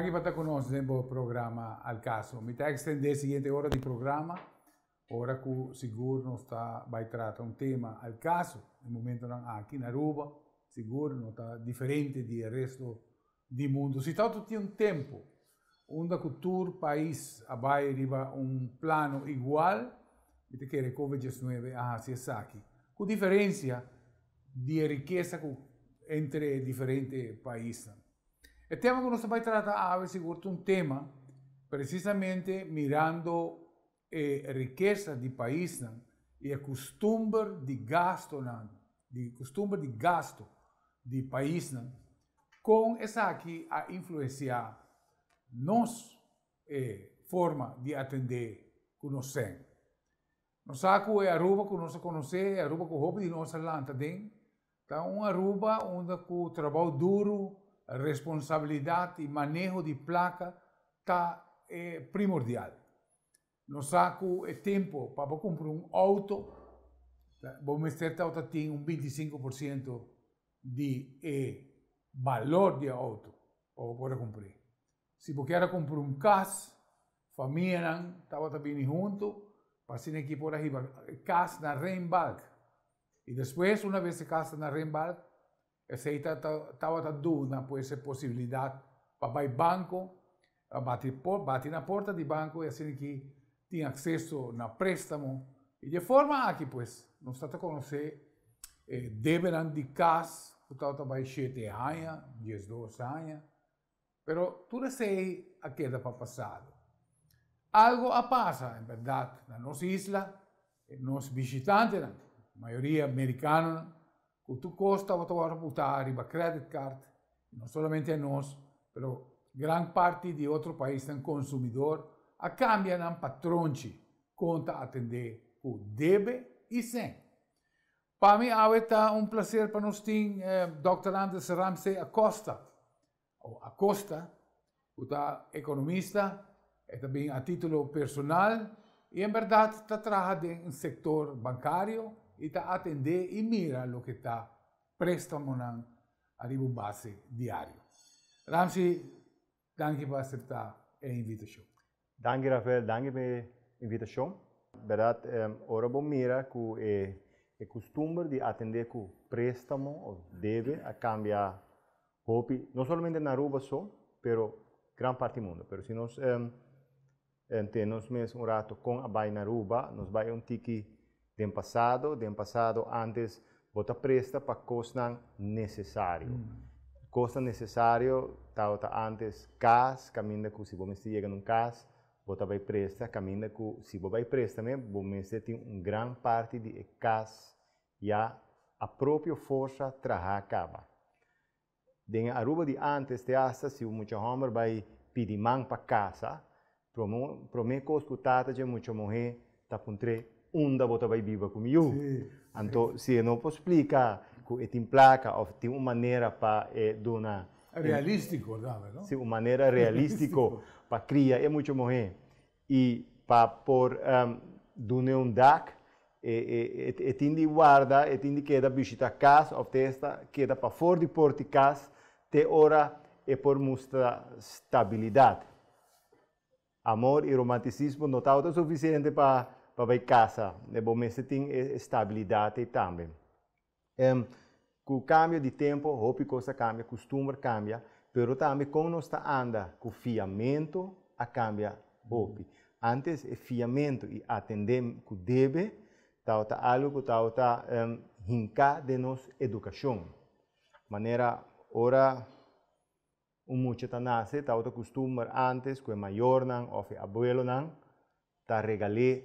Danki pa ta ku nos den bo programa Al Caso. Mi ta ekstendé siguiente ora di programa, ora ku sigur nos ta bai trata un tema al caso e momentonan aki na Aruba, sigur no ta diferente di e resto di mundu. Si tawata tin un tempu unda ku tur pais a bai riba un plano igual, mi ta kere Covid diesnuebe a hasi esaki, ku diferensia di e rikesa ku entre e diferente paisnan. E tema ku nos ta bai trata awe sigur ta un tema presisamente mirando e rikesa di paisnan i e kustumber di gastonan, di kustumber di gasto di paisnan, kon esaki a influensiá nos e forma di atendé ku nos sèn. Nos sa ku e Aruba ku nos a konosé, e Aruba ku hopi di nos a lanta den, ta un Aruba unda ku trabou duru, responsabilidat i maneho di plaka ta e primordial. Nos sa ku e tempu pa bo kumpra un outo, bo mester tabata tin un 25% di e balor di e outo pa bo por a kumpr'é. Si bo kier a kumpra un kas, famianan tabata bini huntu pa asina aki por a hiba e kas na Rijnbalk. I despues, una bes e kas ta na Rijnbalk, esei ta tabata duna pues e posibilidat pa bai banko, bati bati na porta di banko i asina aki tin akseso na préstamo. I di e forma aki pues nos ta ta konosé e debenan di kas ku tabata bai shete aña, 12 aña. Pero tur esei a keda pa pasado. Algo a pasa, en berdad, na nos isla, nos bishitantenan, mayoria merikanonan, ku tur kos tabata wòrdu butá riba credit card, i no solamente anos, pero gran parti di otro paisnan konsumidor a kambia nan patronchi kon ta atendé ku debe i sèn. Pa mi awe ta un plaser pa nos tin Dòkter Andres Ramsey Acosta, o Acosta, ku ta ekonomista, e ta bin a título personal i en bèrdat ta traha den un sektor bankario i ta atendé i mira loke ta préstamonan ariba un base diario. Ramsey, danki pa aseptá e invitashon. Danki Rafael, danki pa e invitashon. Bèrdat, ora bo mira ku e e kustumber di atendé ku préstamo òf debe a kambia hopi, no solamente na Aruba so, pero gran parti mundu. Pero si nos tene nos mes un rato kon a bai na Aruba, nos bai un tiki den pasado. Den pasado antes bo ta presta pa kosnan nesesario. Kosnan nesesario tabata antes kas, kaminda ku si bo mester yega na un kas, bo ta bai presta, kaminda ku si bo bai presta me, bo mester tin un gran parti di e kas ya a propio forsa traha kaba. Den e Aruba di antes te asta si un mucha homber bai pidi man pa casa, prome cos cu tata dje mucha muhe ta puntr'e unda bo ta bai biba cu mi yu. Anto si e no por splica cu e tin placa of tin un manera pa e duna. Realistico tambe, no? Si, un manera realistico pa cria e mucha muhe I pa por dun'e un dak, e tin di warda, e tin di keda bishita kas òf te esta keda pafor di por di kas te ora e por mustra stabilidat. Amor i romantisismo no tabata sufisiente pa bai kasa, bo mester tin e stabilidat ei tambe. Ku kambio di tempu hopi kos a kambia, kustumber kambia, pero tambe kon nos ta anda ku fiamentu a kambia hopi. Antes e fiamentu i atendé ku debe tabata algu ku tabata hinká den nos edukashon. Manera ora un mucha ta nase tabata kustumber antes ku e mayornan òf e abuelonan ta regal'é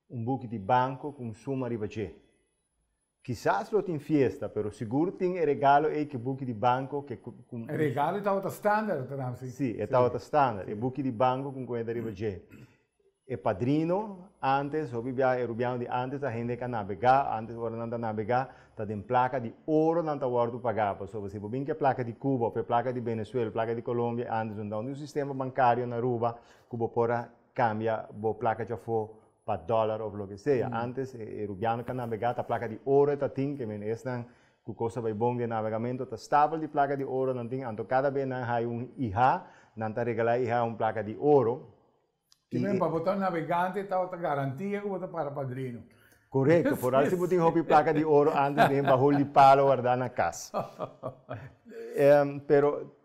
un buki di banko ku un suma riba dje. Kisas lo tin fiesta, pero sigur tin e regalo ei ku e buki di banko ke ku. E regalo tabata standaard, Ramsey. Sí, e tabata standaard. E buki di banko ku un kuenta riba dje. E padrino, antes, hopi biaha e rubiano di antes ta hende ka nabegá, antes ora nan ta nabegá ta den plaka di oro nan ta wòrdu pagá, pasobra si bo bin ku e plaka di Cuba òf e plaka di Venezuela, plaka di Colombia, antes no ta un sistema bankario na Aruba ku bo por a kambia bo plaka djafó pa dòler òf loke sea. Antes e rubiano ka nabegá ta plaka di oro e ta tin, ke men esnan ku kos a bai bon den nabegamento ta stapel di plaka di oro nan tin, anto kada be nan haña un ihá. Nan ta regalá e un plaka di oro. I men pa bo ta un navegante tabata garantia ku bo ta para padrino. Korekto, foral si bo tin hopi plaka di oro antes den bahul di palo wardá na kas. Pero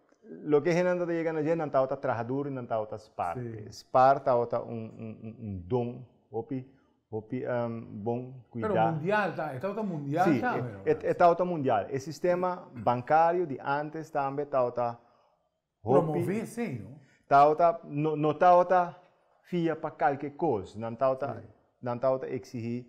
loke hendenan ta yega na dje, nan tabata traha duru i nan tabata spar. Spar tabata un don hopi hopi bon kuidá. Pero mundial ta, e tabata mundial tambe no? Si, e tabata mundial. E sistema bankario di antes tambe tabata Hopi. Promové esei, no? Tabata, no, no tabata fia pa kalke kos. Nan tabata, nan tabata eksihí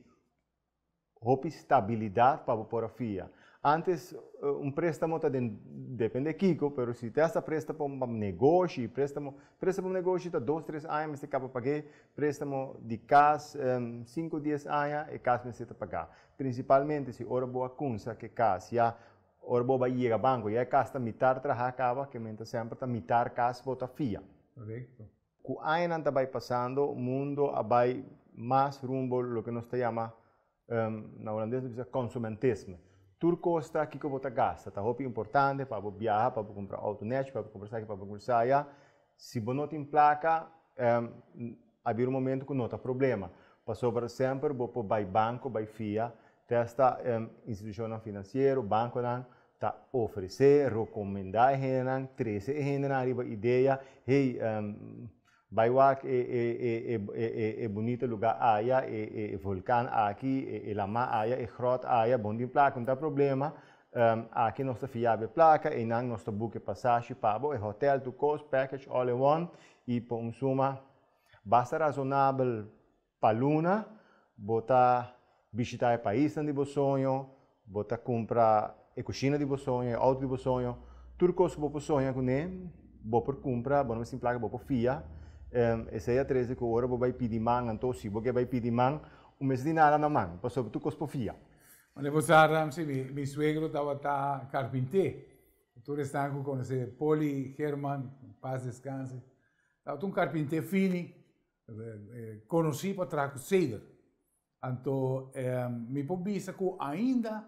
hopi stabilidat pa bo por a fia. Antes, un préstamo ta den, depende kiko, pero si te hasta presta pa un negoshi, préstamo, presta pa un negoshi ta dos, tres aña mester kaba pag'é, préstamo di kas, sinku, dies aña e kas mester ta pagá. Prinsipalmente si ora bo a kunsa ku e kas ya Ora bo bai yega banco ya e cas ta mitar traha caba ke men ta semper ta mitar cas bo ta fia. Correcto. Cu añanan ta bai pasando mundo a bai mas rumbo loke nos ta yama na holandes nos bisa consumentisme. Tur cos ta kico bo ta gasta ta hopi importante pa bo biaha pa bo cumpra auto nechi pa bo cumpra esaki pa bo cumpra esaya. Si bo no tin placa a bira un momento cu no ta problema pasobra semper bo por bai banco bai fia Te hasta institucionnan financiero, banconan, ta ofrece, recomenda e hendenan, trece e hendenan riba idea, hey, bai wak e bunito lugar aya, e volcan aki, e lama aya, e grot aya, bo no tin placa, no ta problema, aki nos ta fiaba e placa, eynan nos ta boek e pasashi pa bo, e hotel, tur cos, package all in one, y pa un suma basta razonabel Pa luna, bo ta bishita e paisnan di bo soño, bo ta kumpra e kushina di bo soño, e outo di bo soño, tur kos ku bo por soña kuné, bo por kumpra, bo no mester tin plaka, bo por fia. Esei a trese ku ora bo bai pidi man, anto si bo ke bai pidi man, bo mester tin nada na man, pasobra tur kos por fia. Mane bo sa, Ramsey, mi suegro tabata karpinté. Tur esnan ku konosé Poli German, paz deskanse, tabata un karpinté fini. Konosí pa traha ku seder. Anto mi por bisa ku ainda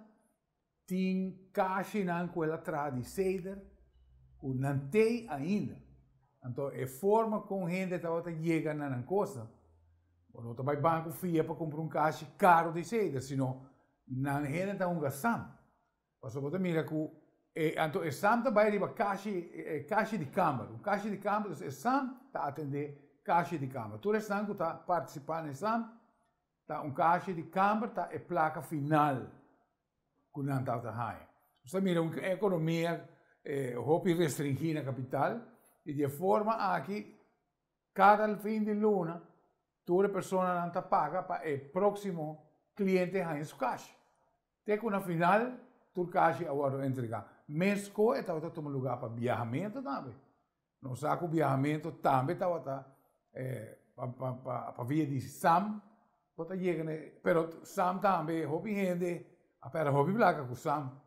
tin kashinan ku el a traha di seder ku nan tei ainda. Anto e forma kon hende tabata yega na nan kosnan, bo no ta bai banko fia pa kumpra un kashi karo di seder, sino nan hende ta hunga sam. Pasobra bo ta mira ku e anto e sam ta bai riba kashi e kashi di kamber, un kashi di kamber, dus e sam ta atendé kashi di kamber. Tur esnan ku ta partisipá na e sam ta un kashi di kamber ta e plaka final ku nan tabata haña. Nos ta mira un ekonomia hopi restringí na kapital i di e forma aki kada fin di luna tur e personanan ta paga pa e próksimo kliente haña su kashi. Te ku na final tur kashi a wòrdu entregá. Meskó e tabata tuma lugá pa biahamentu tambe. Nos sa ku biahamentu tambe tabata pa via di Sam bo ta yega na e, pero Sam tambe hopi hende a pèrdè hopi plaka ku Sam.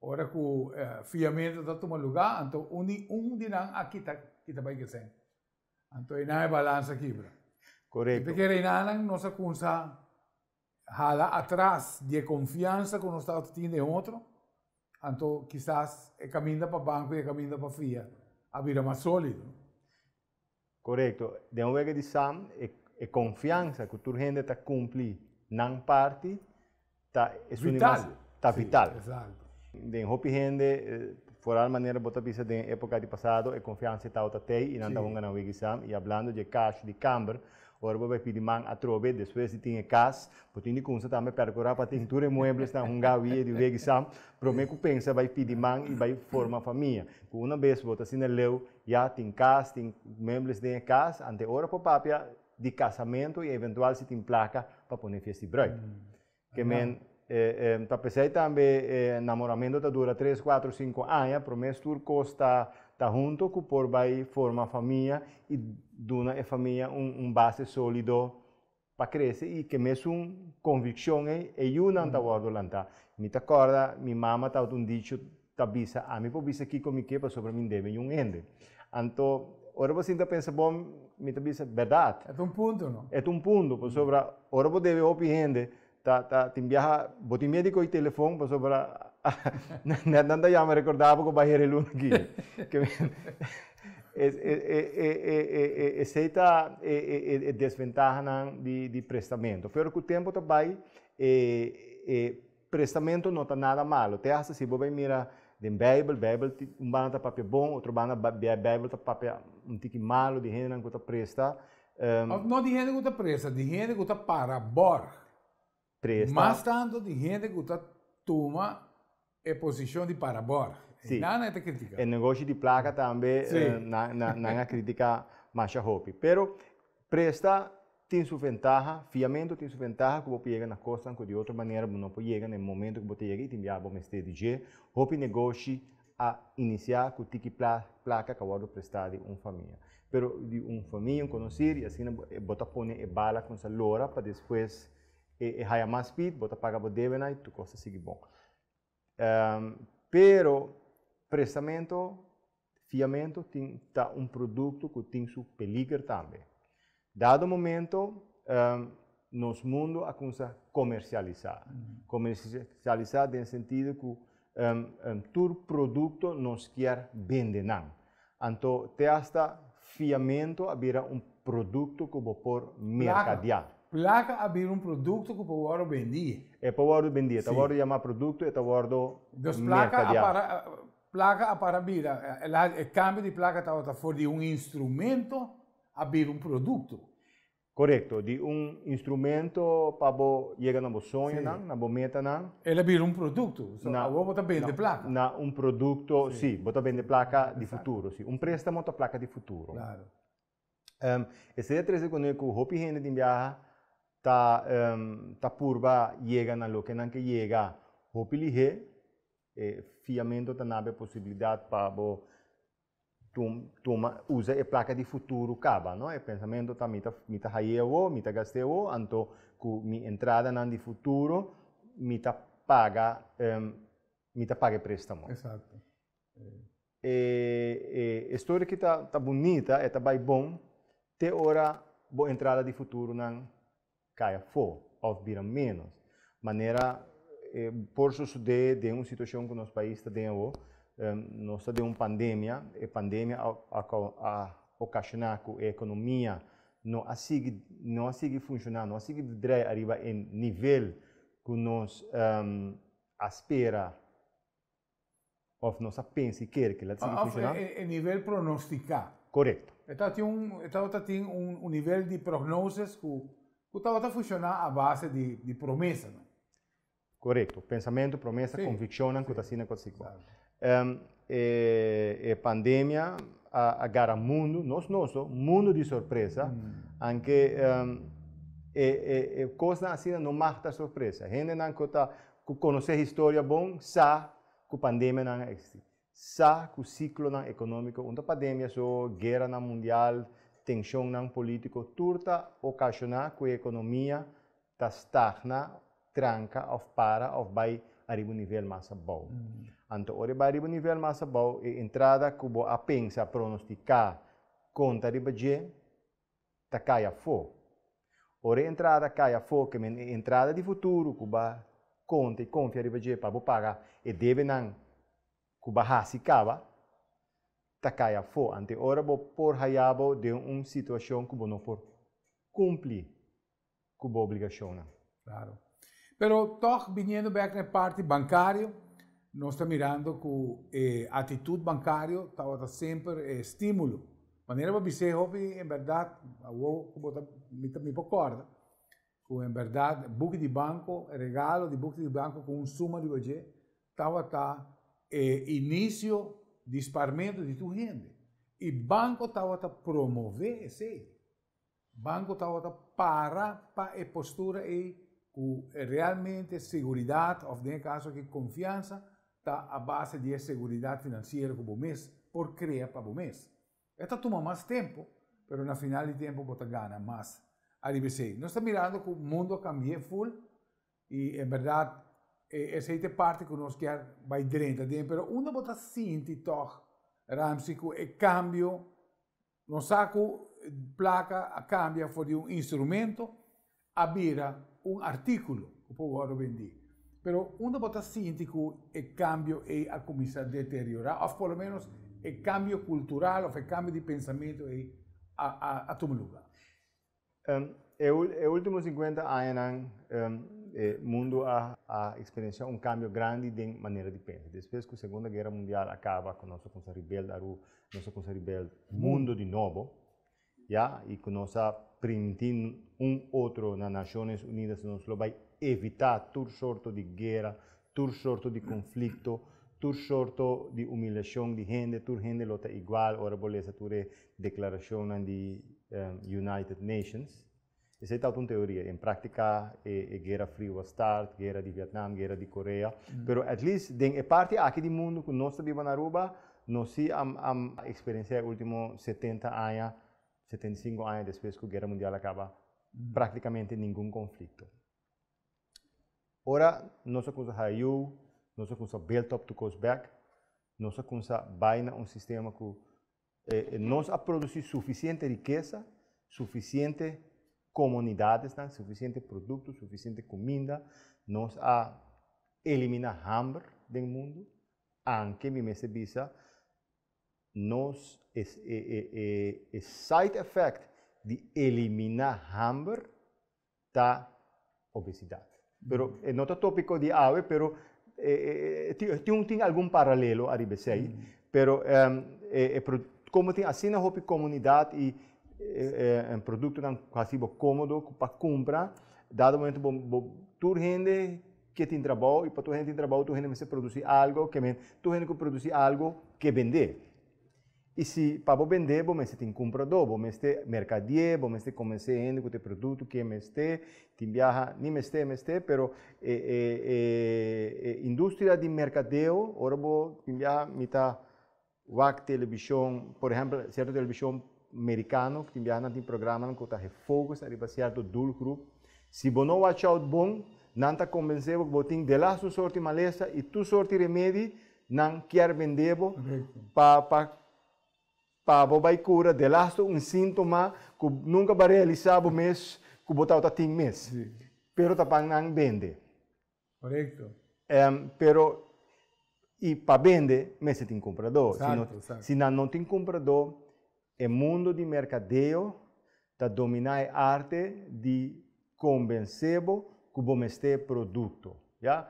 Ora ku fiamentu ta tuma lugá anto un di un di nan a kita kita bai kesen. Anto einan e balansa kibra. Korekto. I p'e kere nos a kumsa hala atras di e konfiansa ku nos tabata tin den otro, anto kisas e kaminda pa banko i e kaminda pa fia a bira mas sólido. Korekto. Den un wega di Sam, e konfiansa ku tur hende ta kumpli nan parti ta esun di mas ta vital. Den hopi hende, foral manera bo ta bisa den e epoka di pasado, e konfiansa tabata tei i nan ta hunga nan wega di Sam. I hablando di e kashi di kamber, Ora bo bai pidi man atrobe, despues di tin e kas, bo tin di kumsa tambe perkurá pa tin tur e mueblesnan hungá wie di wegi sam, promé ku pensa bai pidi man i bai forma famia. Ku una bes bo ta asina leu, ya tin kas, tin muebles den e kas, ante ora por papia di kasamentu i eventual si tin plaka pa pone fiesta di bruid. Ke men ta p'esei tambe e namoramento ta dura tres, kuatro, sinku aña, promé tur kos ta ta hunto ku por bai forma famia i duna e famia un un base sólido pa krese i ke mesun konvikshon ei e yunan ta wòrdu lantá. Mi ta kòrda mi mama tabata un dicho ta bisa ami por bisa kiko mi ke pasobra mi debe yun hende. Anto ora bo sinta pensa bon mi ta bisa bèrdat. E ta un punto no? E ta un punto pasobra ora bo debe hopi hende ta ta tin biaha bo tin miedu di kohe telefon pasobra nèt nan ta yama rekordá bo ku bai hera e luna aki. Esei ta e desventahanan di prestamento. Pero ku tempu ta bai, e prestamento no ta nada malo. Te hasta si bo bai mira den Bijbel, Bijbel un banda ta papia bon, otro banda Bijbel ta papia un tiki malo di hendenan ku ta presta. Of no di hende ku ta presta, di hende ku ta para borg. Presta. Mas tanto di hende ku ta tuma e posishon di para borg. Sí. Nan a ta kritika. E negoshi di plaka tambe nan a kritika masha hopi. Pero presta tin su ventaha, fiamentu tin su ventaha ku bo por yega na kosnan ku di otro manera bo no por yega na e momento ku bo ta yega i tin biaha bo mester di dje. Hopi negoshi a inisiá ku tiki plaka ku a wòrdu prestá di un famia. Pero di un famia, un konosir i asina bo ta pone e bala kumsa lora pa despues e haya mas speed, bo ta paga bo debenan i tur kos ta sigui bon. Pero prestamento, fiamento tin ta un produkto ku tin su peliger tambe. Dado momento nos mundo a kumsa komersialisá. Komersialisá den sentido ku tur produkto nos kier bende nan. Anto te hasta fiamento a bira un produkto ku bo por merkadiá. Plaka a bira un produkto ku por wòrdu bendí. E por wòrdu bendí. E ta wòrdu yamá produkto, e ta wòrdu Dus plaka a merkadiá. para, plaka a para bira, e kambio di plaka tabata for di un instrumento a bira un produkto. Korekto, di un instrumento pa bo yega na bo soñonan, na bo metanan. El a bira un produkto, so awor bo ta bende plaka. Na un produkto, si, bo ta bende plaka di futuro, si. Un préstamo ta plaka di futuro. Esei a trese kuné ku hopi hende tin biaha ta ta purba yega na loke nan ke yega hopi lihé. E fiamento ta nabe posibilidat pa bo tuma usa e plaka di futuro kaba, no? E pensamentu ta mi ta mi ta haye awo, mi ta gast'é awo, anto ku mi entradanan di futuro mi ta paga mi ta paga e préstamo. Exacto. E e storia aki ta ta bunita, e ta bai bon te ora bo entrada di futuronan kai afó òf bira ménos. Manera por sosodé den un situashon ku nos pais ta den awor, nos ta den un pandemia, e pandemia a okashoná ku e ekonomia no a sigui no a sigui funshoná, no a sigui drei ariba e nivel ku nos a spera Of nos a pensa i kere kila ta sigui funshoná. Of e nivel pronostiká. Korekto. E tabatin un, e tabata tin un un nivel di prognosis ku ku tabata funshoná a base di di promesanan. Korekto. Pensamentu, promesa, konvikshonnan ku ta asina ku a sigui. E e pandemia a a gara mundu, nos no so, mundu di sorpresa, anke e e e kosnan asina no mag ta sorpresa. Hendenan ku ta Ku konosé historia bon sa ku pandemianan a eksistí. Sa ku siklonan ekonómiko, un ta pandemia so, gueranan mundial, tenshonnan polítiko, tur ta okashoná ku e ekonomia ta stagna, tranka òf para òf bai ariba un nivel mas abou. Anto ora e bai ariba un nivel mas abou, e entrada ku bo a pensa, pronostiká, konta riba dje, ta kai afó. Ora e entrada kai afó, ke men e entrada di futuro ku ba konta i konfia riba dje pa bo paga e debenan ku ba hasi kaba, ta kai afó. Ante ora bo por haya bo den un situashon ku bo no por kumpli ku bo obligashonnan. Claro. Pero tòg biniendo bèk na e parti bankario, nos ta mirando ku e atitut bankario tabata semper e estímulo. Manera bo bis'é hopi en bèrdat, awor ku bo ta, mi ta mi por kòrda ku en bèrdat buki di banko, e regalo di buki di banko ku un suma riba dje tabata e inisio di sparmentu di tur hende. I banko tabata promové esei. Banco tabata para pa e postura ei cu realmente seguridad of den e caso aki confiansa ta a base di e seguridad financiero cu bo mes por crea pa bo mes. E ta tuma mas tempo, pero na final di tempo bo ta gana mas ariba esey. Nos ta mirando cu mundo a cambia full y en berdad esey ta e parti cu nos kier bay drenta den, pero unda bo ta sinti toch Ramsey cu e cambio? Nos sa ku plaka a kambia for di un instrumento a bira un artíkulo ku por wòrdu bendí. Pero unda bo ta sinti ku e kambio ei a kuminsá deteriorá òf por lo ménos e kambio kultural òf e kambio di pensamentu ei a a tuma lugá? E e último 50 añanan e mundu a a eksperensiá un kambio grandi den manera di pensa. Despues ku Segunda Guera Mundial a kaba ku nos a kuminsá rebuild Aruba, nos a kuminsá rebuild mundu di nobo, ya, i ku nos a primintí un otro na Nashonnes Unidas nos lo bai evitá tur sorto di guera, tur sorto di konflikto, tur sorto di humiliashon di hende, tur hende lo ta igual ora bo lesa tur e deklarashonnan di United Nations. Esei tabata un teoria. En práktika e e Guera Friu a start, Guera di Vietnam, Guera di Korea. Pero at least den e parti aki di mundu ku nos ta biba na Aruba, nos sí a a eksperensiá e último 70 aña, 75 aña despues ku Guera Mundial a kaba, práktikamente ningun konflikto. Ora nos a kumsa haya yu, nos a kumsa build up tur kos bèk, nos a kumsa bai na un sistema ku nos a produsí sufisiente rikesa, sufisiente komunidadesnan, sufisiente produkto, sufisiente kuminda, nos a eliminá hamber den mundu, anke mi mester bisa nos e side effect di eliminá hamber ta obesidat. Pero e no ta tópiko di awe, pero tin tin algun paralelo ariba esei. Pero e komo tin asina hopi komunidat i produktonan ku hasi bo kómodo pa kumpra, dado momento bo bo tur hende ke tin trabou i pa tur hende tin trabou tur hende mester produsí algo, ke men tur hende ku produsí algo ke bendé. I si pa bo bendé bo mester tin kumpradó, bo mester merkadié, bo mester konvensé hende ku ta e produkto ke mester, tin biaha ni mester mester, pero e e e industria di merkadeo ora bo tin biaha mi ta wak telebishon, por ehèmpel sierto telebishon merikano tin biaha nan tin programanan ku ta gefocus ariba sierto doelgroep, si bo no watch out bon nan ta konvensé bo ku bo tin delas un sorti malesa i tur sorti remedi Nan kier bende bo pa pa pa bo bai cura delasto un sintoma cu nunca bo a realisa bo mes cu bo tabata tin mes. Pero ta pa nan bende. Correcto. Pero y pa bende mester tin cumprador. Si no si nan no tin cumprador e mundo di mercadeo ta domina e arte di convence bo cu bo mester producto. Ya.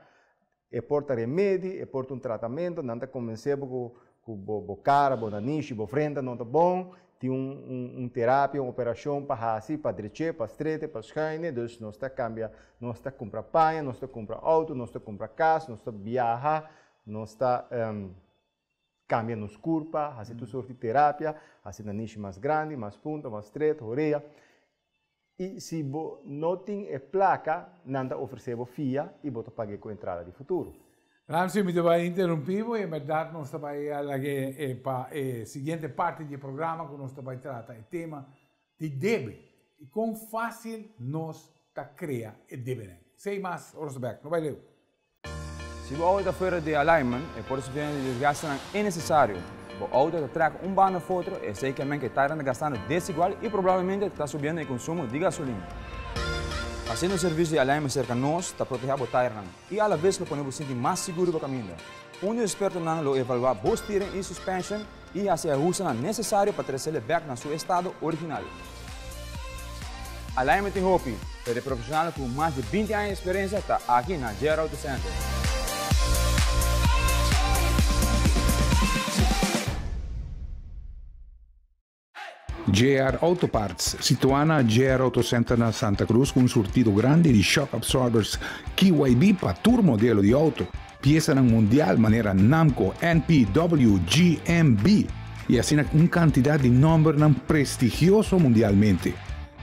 E por ta remedi, e por ta un tratamentu, nan ta konvensé bo ku ku bo bo kara, bo nanishi, bo frenta no ta bon, tin un un un terapia, un operashon pa hasi, pa drech'é, pa stret'é, pa schuin'é, dus nos ta kambia, nos ta kumpra paña, nos ta kumpra outo, nos ta kumpra kas, nos ta biaha, nos ta kambia nos kurpa, hasi tur sort di terapia, hasi nanishi mas grandi, mas punta, mas stret, horea. I si bo no tin e plaka, nan ta ofresé bo fia i bo ta pag'é ku entrada di futuro. Ramsey, mi ta bai interumpí bo i en bèrdat nos ta bai a lag'é e pa e siguiente parti di e programa ku nos ta bai trata e tema di debe i kon fásil nos ta krea e debenan. Esei mas ora nos ta bèk. No bai leu. Si bo auto ta fuera di alignment, e por sufriendo di desgastenan innesesario. Bo auto ta trek un banda of otro, esei ke men ke tairan ta gastando desigual i probablemente ta subiendo e konsumo di gasolina. Hasiendo servisio di alignment serka nos ta protehá bo tairnan i alabes lo pone bo sinti mas sigur riba kaminda. Un di ekspertonan lo evaluá bo steering i suspension i hasi e ahustenan nesesario pa tresele bèk na su estado original. Alignment tin hopi, pero e profesional ku mas di 20 aña di eksperensia ta aki na JR Auto Center. JR Auto Parts, situá na JR Auto Center na Santa Cruz ku un surtido grandi di shock absorbers KYB pa tur modelo di auto. Piesanan mundial manera Namco, NP, W, G, M, B y asina un cantidad di nombernan prestigioso mundialmente.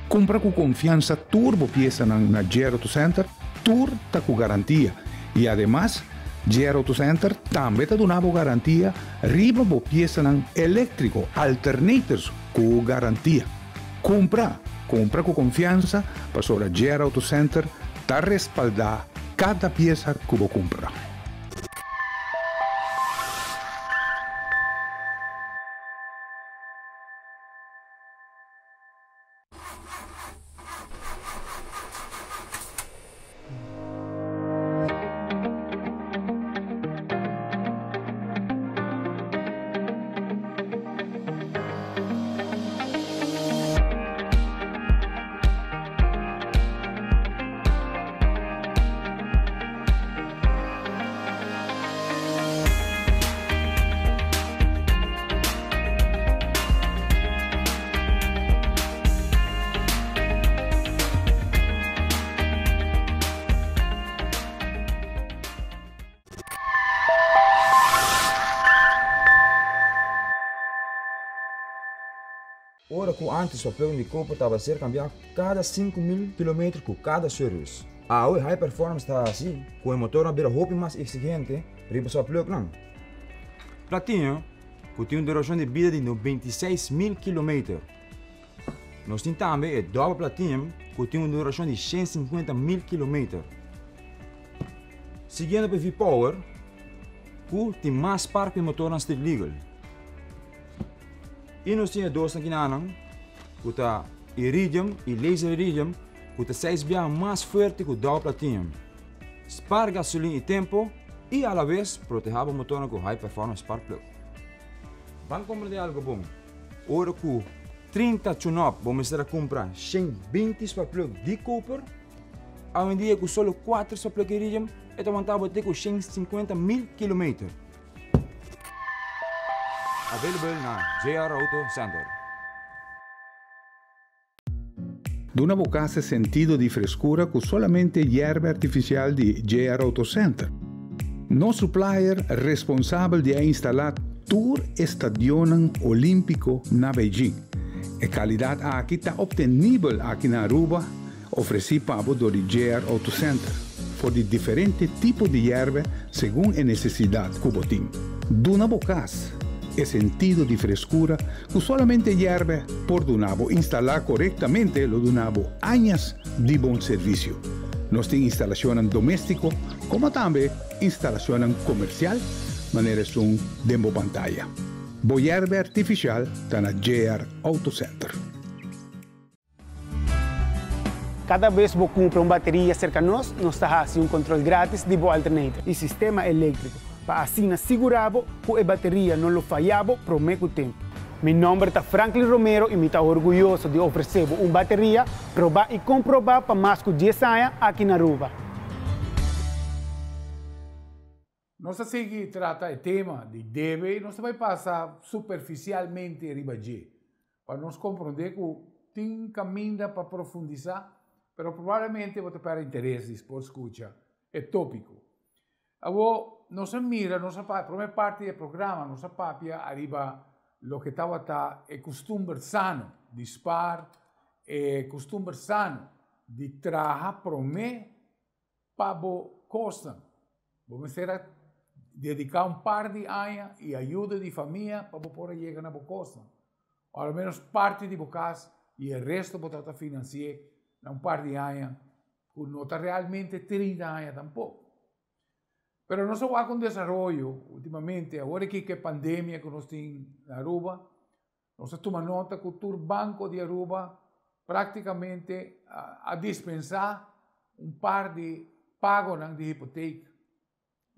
Cumpra cu confiansa tur bo piesanan na JR Auto Center, tur ta cu garantia y ademas JR Auto Center tambe ta duna bo garantia riba bo piesanan electrico, alternators cu garantia. Cumpra, cumpra cu confiansa pasobra JR Auto Center ta respalda kada piesa ku bo kumpra. Ora ku ántes sparplug di koper tabata ser kambiá kada 5000 kilometer ku kada service. Awe High Performance ta hasi ku e motor a bira hopi mas eksigente riba sparplugnan. Platinum, ku tin un durashon di bida di 96,000 kilometer. Nos tin tambe e dòbel platinum ku tin un durashon di 150,000 kilometer. Siguiendo pa e V-Power, ku tin mas spark pa e motornan street legal. I nos tin e dosnan kinanan ku ta iridium i laser iridium ku ta seis biaha mas fuerte ku dòbel platinum. Spar gasolin i tempo i alabes protehá bo motornan ku high performance spark plug. Ban komprendé algo bon, ora ku 30 tune-up bo mester a kumpra 120 spark plug di koper, awendia ku solo 4 spark plug iridium e ta wanta bo te ku 150 mil kilometer. Available na JR Auto Center. Duna bo cas e sentido di frescura cu solamente yerba artificial di JR Auto Center. Nos supplier responsabel di a instala tur e stadionnan olimpico na Beijing. E calidad aki ta obtenibel aki na Aruba, ofreci pa bo dor di JR Auto Center, for di diferente tipo di yerba segun e necesidad cu bo tin. Duna bo cas e sentido di frescura cu solamente yerba por duna bo. Instala corectamente lo duna bo añas di bon servicio. Nos tin instalacionnan domestico como tambe instalacionnan comercial manera esun den bo pantaya. Bo yerba artificial ta na JR Auto Center. Kada bes bo kumpra un bateria serka nos, nos ta hasi un kontrol gratis di bo alternator i sistema eléktriko pa asina sigurá bo ku e bateria no lo fayá bo promé ku tempu. Mi nòmber ta Franklin Romero i mi ta orguyoso di ofresé bo un bateria probá i komprobá pa mas ku dies aña aki na Aruba. Nos ta sigui trata e tema di debe i nos ta bai pasa superfisialmente riba dje, pa nos komprondé ku tin kaminda pa profundisá, pero probablemente bo ta pèrdè interes di por skucha e tópiko. Awor, nos a mira, nos a papia, promé parti di e programa nos a papia ariba loke tabata e kustumber sano di spar, e kustumber sano di traha promé Pa bo kosnan, bo mester a dediká un par di aña i ayuda di famia pa bo por a yega na bo kosnan. O al menos parti di bo kas i e resto bo ta ta finansi'é na un par di aña ku no ta realmente 30 aña tampoko. Pero nos a wak un desaroyo ultimamente, awor aki ku e pandemia ku nos tin na Aruba, Nos a tuma nota cu tur banco di Aruba practicamente a dispensa un par di pagonan di hipoteek.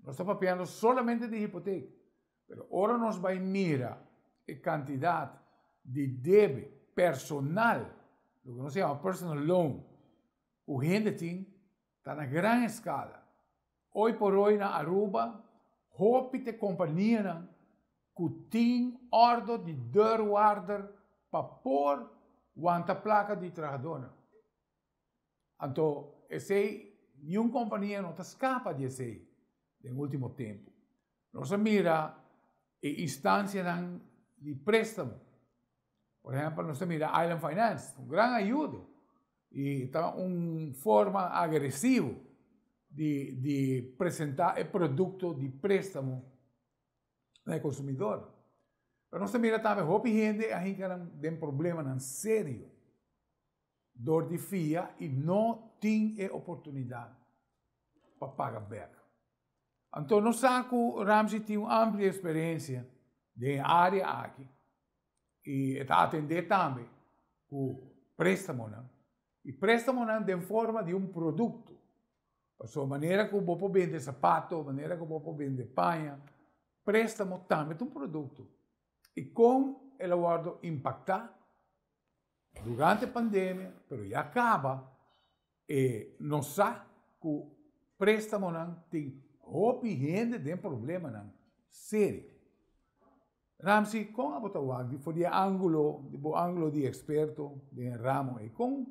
Nos ta papiando solamente di hipoteek, pero ora nos bay mira e cantidad di debe personal, loke nos ta yama personal loan, cu hende tin, ta na gran escala. Hoy por hoy na Aruba, hopi t'e companianan cu tin ordo di deurwaarder pa por wanta placa di trahadornan. Anto esey niun compania no ta scapa di esey den ultimo tempo. Nos a mira e instancianan di prestamo. Por ehempel nos ta mira Island Finance, un gran ayudo y ta un forma agresivo di presenta e producto di prestamo na e consumidor. Pero nos ta mira tambe hopi hende a hinca nan den problemanan serio dor di fia y no tin e oportunidad pa paga bek. Anto nos sa cu Ramsey tin un amplia experiencia den e area aki y e ta atende tambe cu prestamonan y prestamonan den forma di un producto. Pasobra manera ku bo por bende sapato, manera ku bo por bende paña, préstamo tambe ta un produkto. I kon el a wòrdu impaktá durante pandemia, pero ya kaba e nos sa ku préstamonan tin hopi hende den problemanan serio. Ramsey, kon abo ta wak di for di e ángulo, di bo ángulo di eksperto den e ramo ei? Kon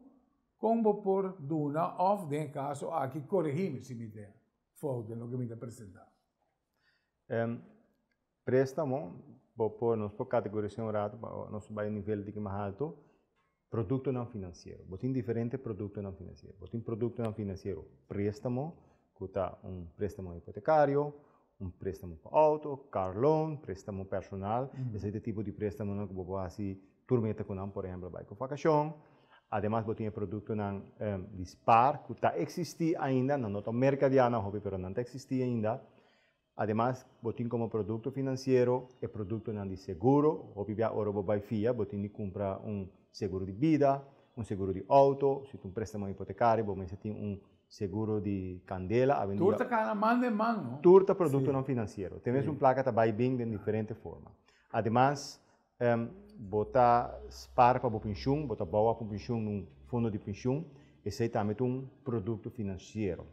kon bo por duna òf den e kaso aki koregí mi si mi ta fout den loke mi ta presentá? Préstamo, bo por, nos por kategoris'é un ratu pa nos bai un nivel diki mas haltu. Produktonan finansiero. Bo tin diferente produktonan finansiero. Bo tin produktonan finansiero préstamo, ku ta un préstamo hipotekario, un préstamo pa outo, car loan, préstamo personal. Esei ta e tipo di préstamonan ku bo por hasi tur meta ku nan, por ehèmpel bai ku vakashon. Ademas bo tin e produktonan di spar ku ta eksistí ainda, nan no ta merkadiá nan hopi pero nan ta eksistí ainda. Ademas bo tin komo produkto finansiero e produktonan di seguro, hopi bia ora bo bai fia bo tin di kumpra un seguro di bida, un seguro di outo, si ta un préstamo hipotekario bo mester tin un seguro di kandela. Awendia Tur ta kana man den man, no? Tur ta produktonan finansiero. Te mes un plaka ta bai bin den diferente forma. Ademas bo ta spar pa bo penshun, bo ta bou ap un penshun un fondo di penshun, esei tambe ta un produkto finansiero.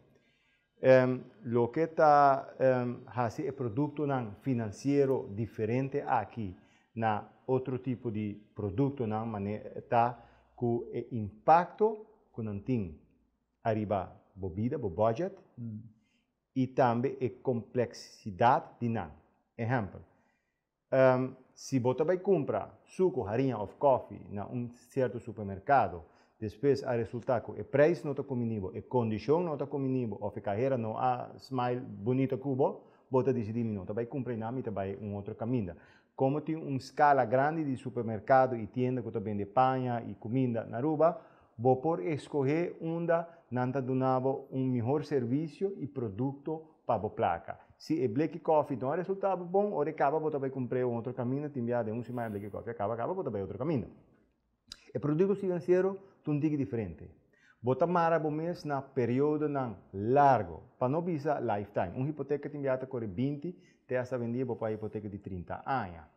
Loke ta hasi e produktonan finansiero diferente aki na otro tipo di produktonan mane ta ku e impakto ku nan tin ariba bo bida, bo budget, i tambe e kompleksidat di nan. Ehèmpel, Si bo ta bai kumpra suku, hariña òf kòfi na un sierto supermerkado, despues a resultá ku e preis no ta kumini bo, e kondishon no ta kumini bo òf e kahera no a smile bunita ku bo, bo ta disidí mi no ta bai kumpra einan, mi ta bai un otro kaminda. Komo tin un skala grandi di supermerkado i tienda ku ta bende paña i kuminda na Aruba, bo por eskohé unda nan ta duna bo un mihor servisio i produkto pa bo plaka. Si e bleki kòfi no a resultá bo bon, ora e kaba bo ta bai kumpr'é un otro kaminda, tin biaha den un siman e bleki kòfi a kaba kaba bo ta bai otro kaminda. E produkto finansiero ta un tiki diferente. Bo ta mara bo mes na periodonan largo, pa no bisa lifetime. Un hipoteka tin biaha ta kore 20 te hasta awendia bo paga hipoteka di 30 aña.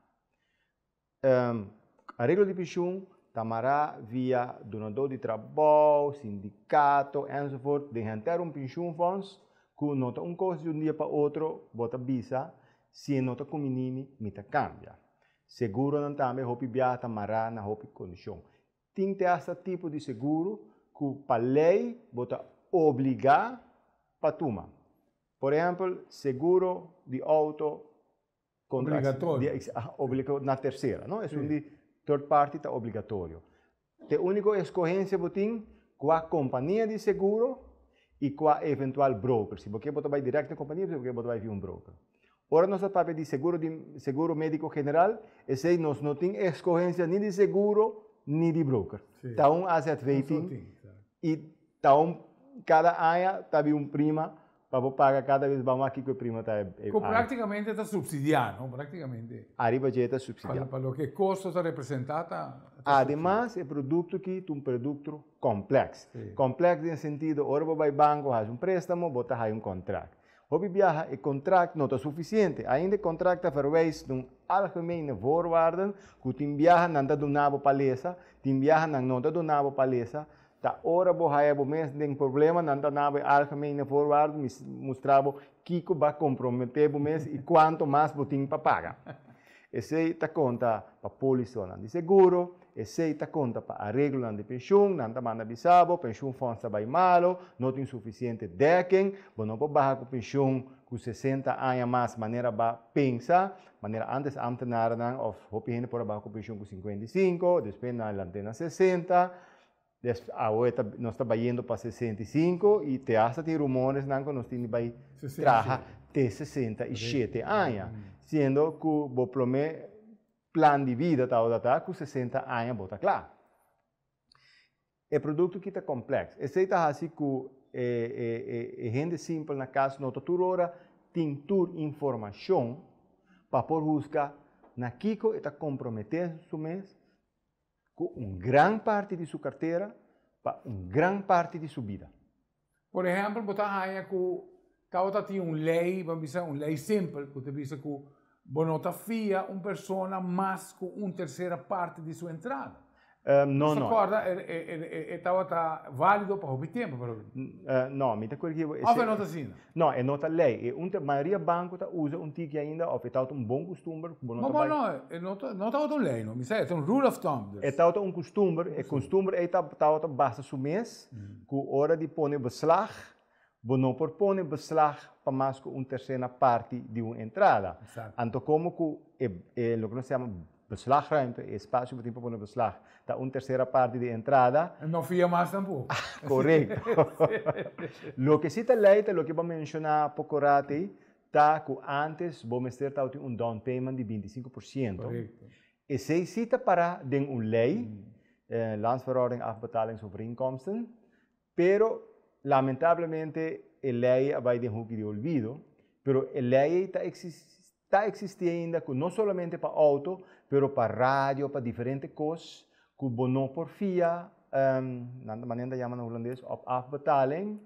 Areglo di penshun ta mará via dunadó di trabou, sindikato, enzovoort den henter un penshunfonds ku no ta un kos di un dia pa otro bo ta bisa si e no ta kuminí mi, mi ta kambia. Seguronan tambe hopi biaha ta mará na hopi kondishon. Tin te hasta tipo di seguro ku pa lei bo ta obligá pa tuma. Por ehèmpel, seguro di outo Contra Obligatorio. Di, obligatorio na tercera, no? Esun di third party ta obligatorio. Te unico escogencia bo tin cua compania di seguro y cua eventual broker. Si bo kier bo ta bay direct na compania, si bo kier bo ta bay via un broker. Ora nos ta papia di seguro di seguro medico general, esey nos no tin escogencia ni di seguro ni di broker. Ta un AZV tin y ta un cada aña ta bin un prima Pa bo paga kada bes ban wak kiko e prima ta e Ku praktikamente ta supsidiá, no? Praktikamente. Ariba dje ta supsidiá. Pa loke e kosto ta representá ta supsidiá. Ademas e produkto aki ta un produkto kompleks. Kompleks den sentido ora bo bai banko hasi un préstamo bo ta haya un kontrakt. Hopi biaha e kontrakt no ta sufisiente. Ainda e kontrakt ta verwijs na un algemene voorwaarden ku tin biaha nan ta duna bo pa lesa, tin biaha nan no ta duna bo pa lesa. Ta ora bo haya bo mes den problema, nan ta nabo e algemene voorwaarden, mi mustra bo kiko ba komprometé bo mes i kuanto mas bo tin pa paga. Esei ta konta pa pólisonan di seguro, esei ta konta pa areglonan di penshun, nan ta manda bisa bo, penshunfonds ta bai malo, no tin sufisiente dekking, bo no por baha ku penshun ku 60 aña mas manera ba pensa, manera antes ambtenarennan òf hopi hende por a baha ku penshun ku 55, despues nan a lant'é na 60. Des awe ta nos ta bayendo pa 65 y te hasta tin rumoresnan cu nos tin di bay traha te 67 aña. Siendo cu bo prome plan di vida tabata ta cu 60 aña bo ta cla. E producto aki ta complex. Esey ta haci cu e e hende simpel na cas no ta tur ora tin tur informacion pa por husga na kico e ta compromete su mes ku un gran parti di su kartera pa un gran parti di su bida. Por ehèmpel, bo ta haña ku tabata tin un lei, bo a bisa un lei simpel, ku ta bisa ku bo no ta fia un persona mas ku un tersera parti di su entrada. No, no. Kòrda, e tabata válido pa hopi tempu, pero. No, mi ta korigí bo. Òf e no ta asina? No, e no ta lei. E un mayoria banko ta usa un tiki ainda òf e tabata un bon kustumber ku bo no ta bai. No, no, e no ta no tabata un lei no. Mi sa e ta un rule of thumb dus. E tabata un kustumber, e kustumber ei tabata basa su mes ku ora di pone beslag, bo no por pone beslag pa mas ku un tersena parti di un entrada. Anto komo ku e e loke nos ta yama. Beslagruimte, espasio ku tin pa pone beslag, ta un tersera parti di entrada. No fia mas tampoko. Korekto. Loke si ta lei ta loke bo a menshoná poko rato ei, ta ku ántes bo mester tabatin un down payment di 25%. Korekto. Esei si ta pará den un lei, Landsverordening afbetalingsovereenkomsten, pero lamentablemente e lei a bai den hoki di olvido, pero e lei ei ta ta existi ainda ku no solamente pa auto, pero pa radio, pa diferente kos ku bo no por fia, nan manera ta yama na hulandes, op afbetaling.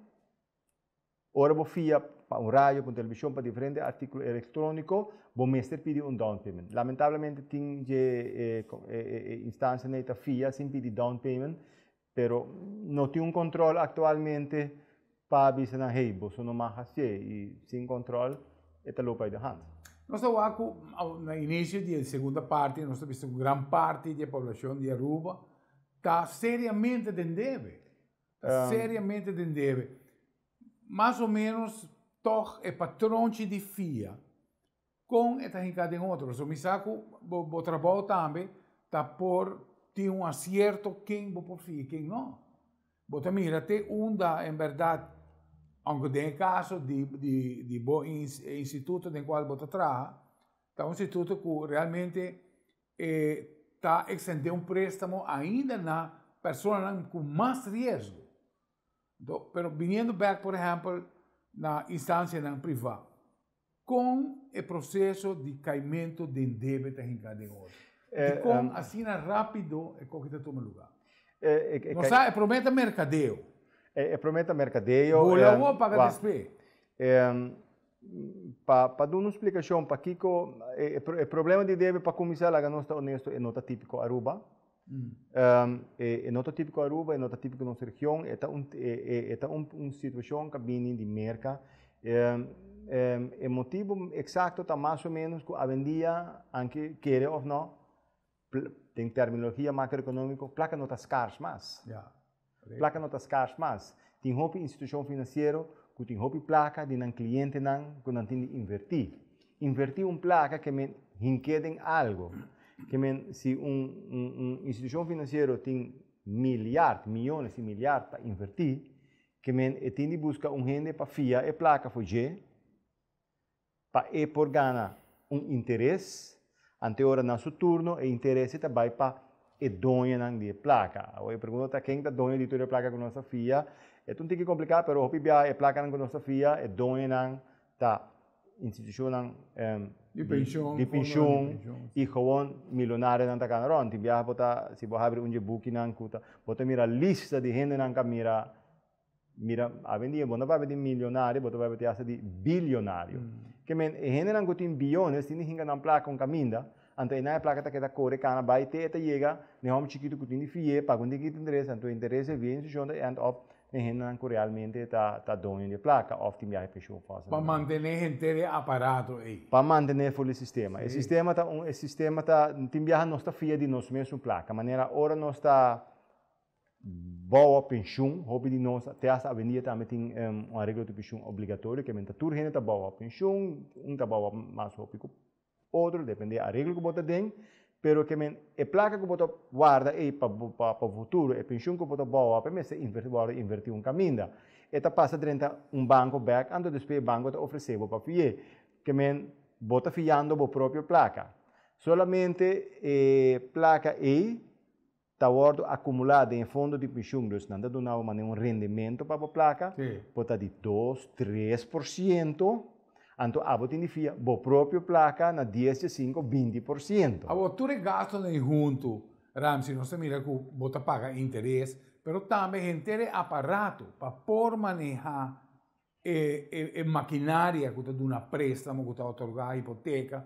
Ora bo fia pa un radio, pa un televishon, pa diferente artíkulo elektróniko, bo mester pidi un down payment. Lamentablemente tin dje e instansianan ei ta fia sin pidi down payment, pero no tin un kòntròl aktualmente pa bisa nan, hey, boso no mag hasié i sin kòntròl e ta loop uit de hand. Nos ta wak ku na inisio di e segunda parti nos ta bisa ku gran parti di e poblashon di Aruba ta seriamente den debe. Ta seriamente den debe. Mas o menos tòg e patronchi di fia kon e ta hinká den otro. Pasobra mi sa ku bo bo trabou tambe ta por tin un asierto ken bo por fia i ken no. Bo ta mira te unda en bèrdat, aunke den e kaso di di di bo instituto den kual bo ta traha, ta un instituto ku realmente e ta ekstendé un préstamo ainda na personanan ku mas riesgo. Anto, pero biniendo bèk por ehèmpel na instansianan privá, kon e proseso di kaimentu den debe ta hinká den otro? Dikon asina rápido e koki ta tuma lugá? Nos sa e promé ta merkadeo. E promé ta merkadeo. Bula awor paga despues. Pa duna un splikashon pakiko e problema di debe, pa kuminsá laga nos ta onesto, e no ta típiko Aruba. E no ta típiko Aruba, e no ta típiko nos region, e ta un e ta un situashon ku a bini di Merka. E motibu eksakto ta mas o ménos ku awendia, anke kere òf no, den terminologia makroekonómiko, plaka no ta skars mas. Plaka no ta skars mas. Tin hopi institushon finansiero ku tin hopi plaka di nan klientenan ku nan tin di invertí. Invertí un plaka ke men hink'é den algu. Ke men si un un institushon finansiero tin miliard, miyones i miliard pa invertí, ke men e tin di buska un hende pa fia e plaka for dje, Pa e por gana un interes, ante ora na su turno e interes ta bai pa e doñonan di e plaka. Awor e pregunta ta ken ta doño di tur e plaka ku nos ta fia? E ta un tiki kompliká pero hopi bia e plakanan ku nos ta fia e doñonan ta institushonnan di penshon, di penshon i gewoon milonarionan ta kana rònt. Tin biaha bo ta si bo habri un dje bukinan ku ta bo ta mira lista di hendenan ku a mira. Mira, awendia bo no papia di milionario, bo ta papia te hasta di bilionario. Ke men, e hendenan ku tin biones tin di hinka nan plaka un kaminda, anto einan e plaka ta keda kore kana bai te e ta yega na e hòmber chikitu ku tin di fi'é, paga un tiki interes, anto e interes e via institushon ta end up na e hendenan ku realmente ta ta doño di e plaka òf tin biaha penshun fòs. Pa mantené henter e aparato ei. Pa mantené for di sistema. E sistema ta un, e sistema ta, tin biaha nos ta fia di nos mesun plaka, manera ora nos ta Bou penshun, hopi di nos te hasta awendia tambe tin un areglo di penshun obligatorio, ke menta tur hende ta bou penshun, un ta bou mas hopi ku otro, depende areglo ku bo ta den, pero ke men e plaka ku bo ta warda ei pa pa futuro, e penshun ku bo ta bou e mester inverti wòrdu inverti un kaminda. E ta pasa drenta un banko bèk, anto despues e banko ta ofresé bo pa fi'é. Ke men bo ta fiando bo propio plaka. Solamente e plaka ei ta wòrdu akumulá den e fondo di penshun, dus nan ta duna bo manera un rendimento pa bo plaka, por ta di dos, 3%, anto abo tin di fia bo propio plaka na 10, 15, 20%. Awor, tur e gastunan ei huntu, Ramsey, nos ta mira ku bo ta paga interes, pero tambe henter e aparato pa por manehá e e makinaria ku ta duna préstamo, ku ta otorgá hipoteka,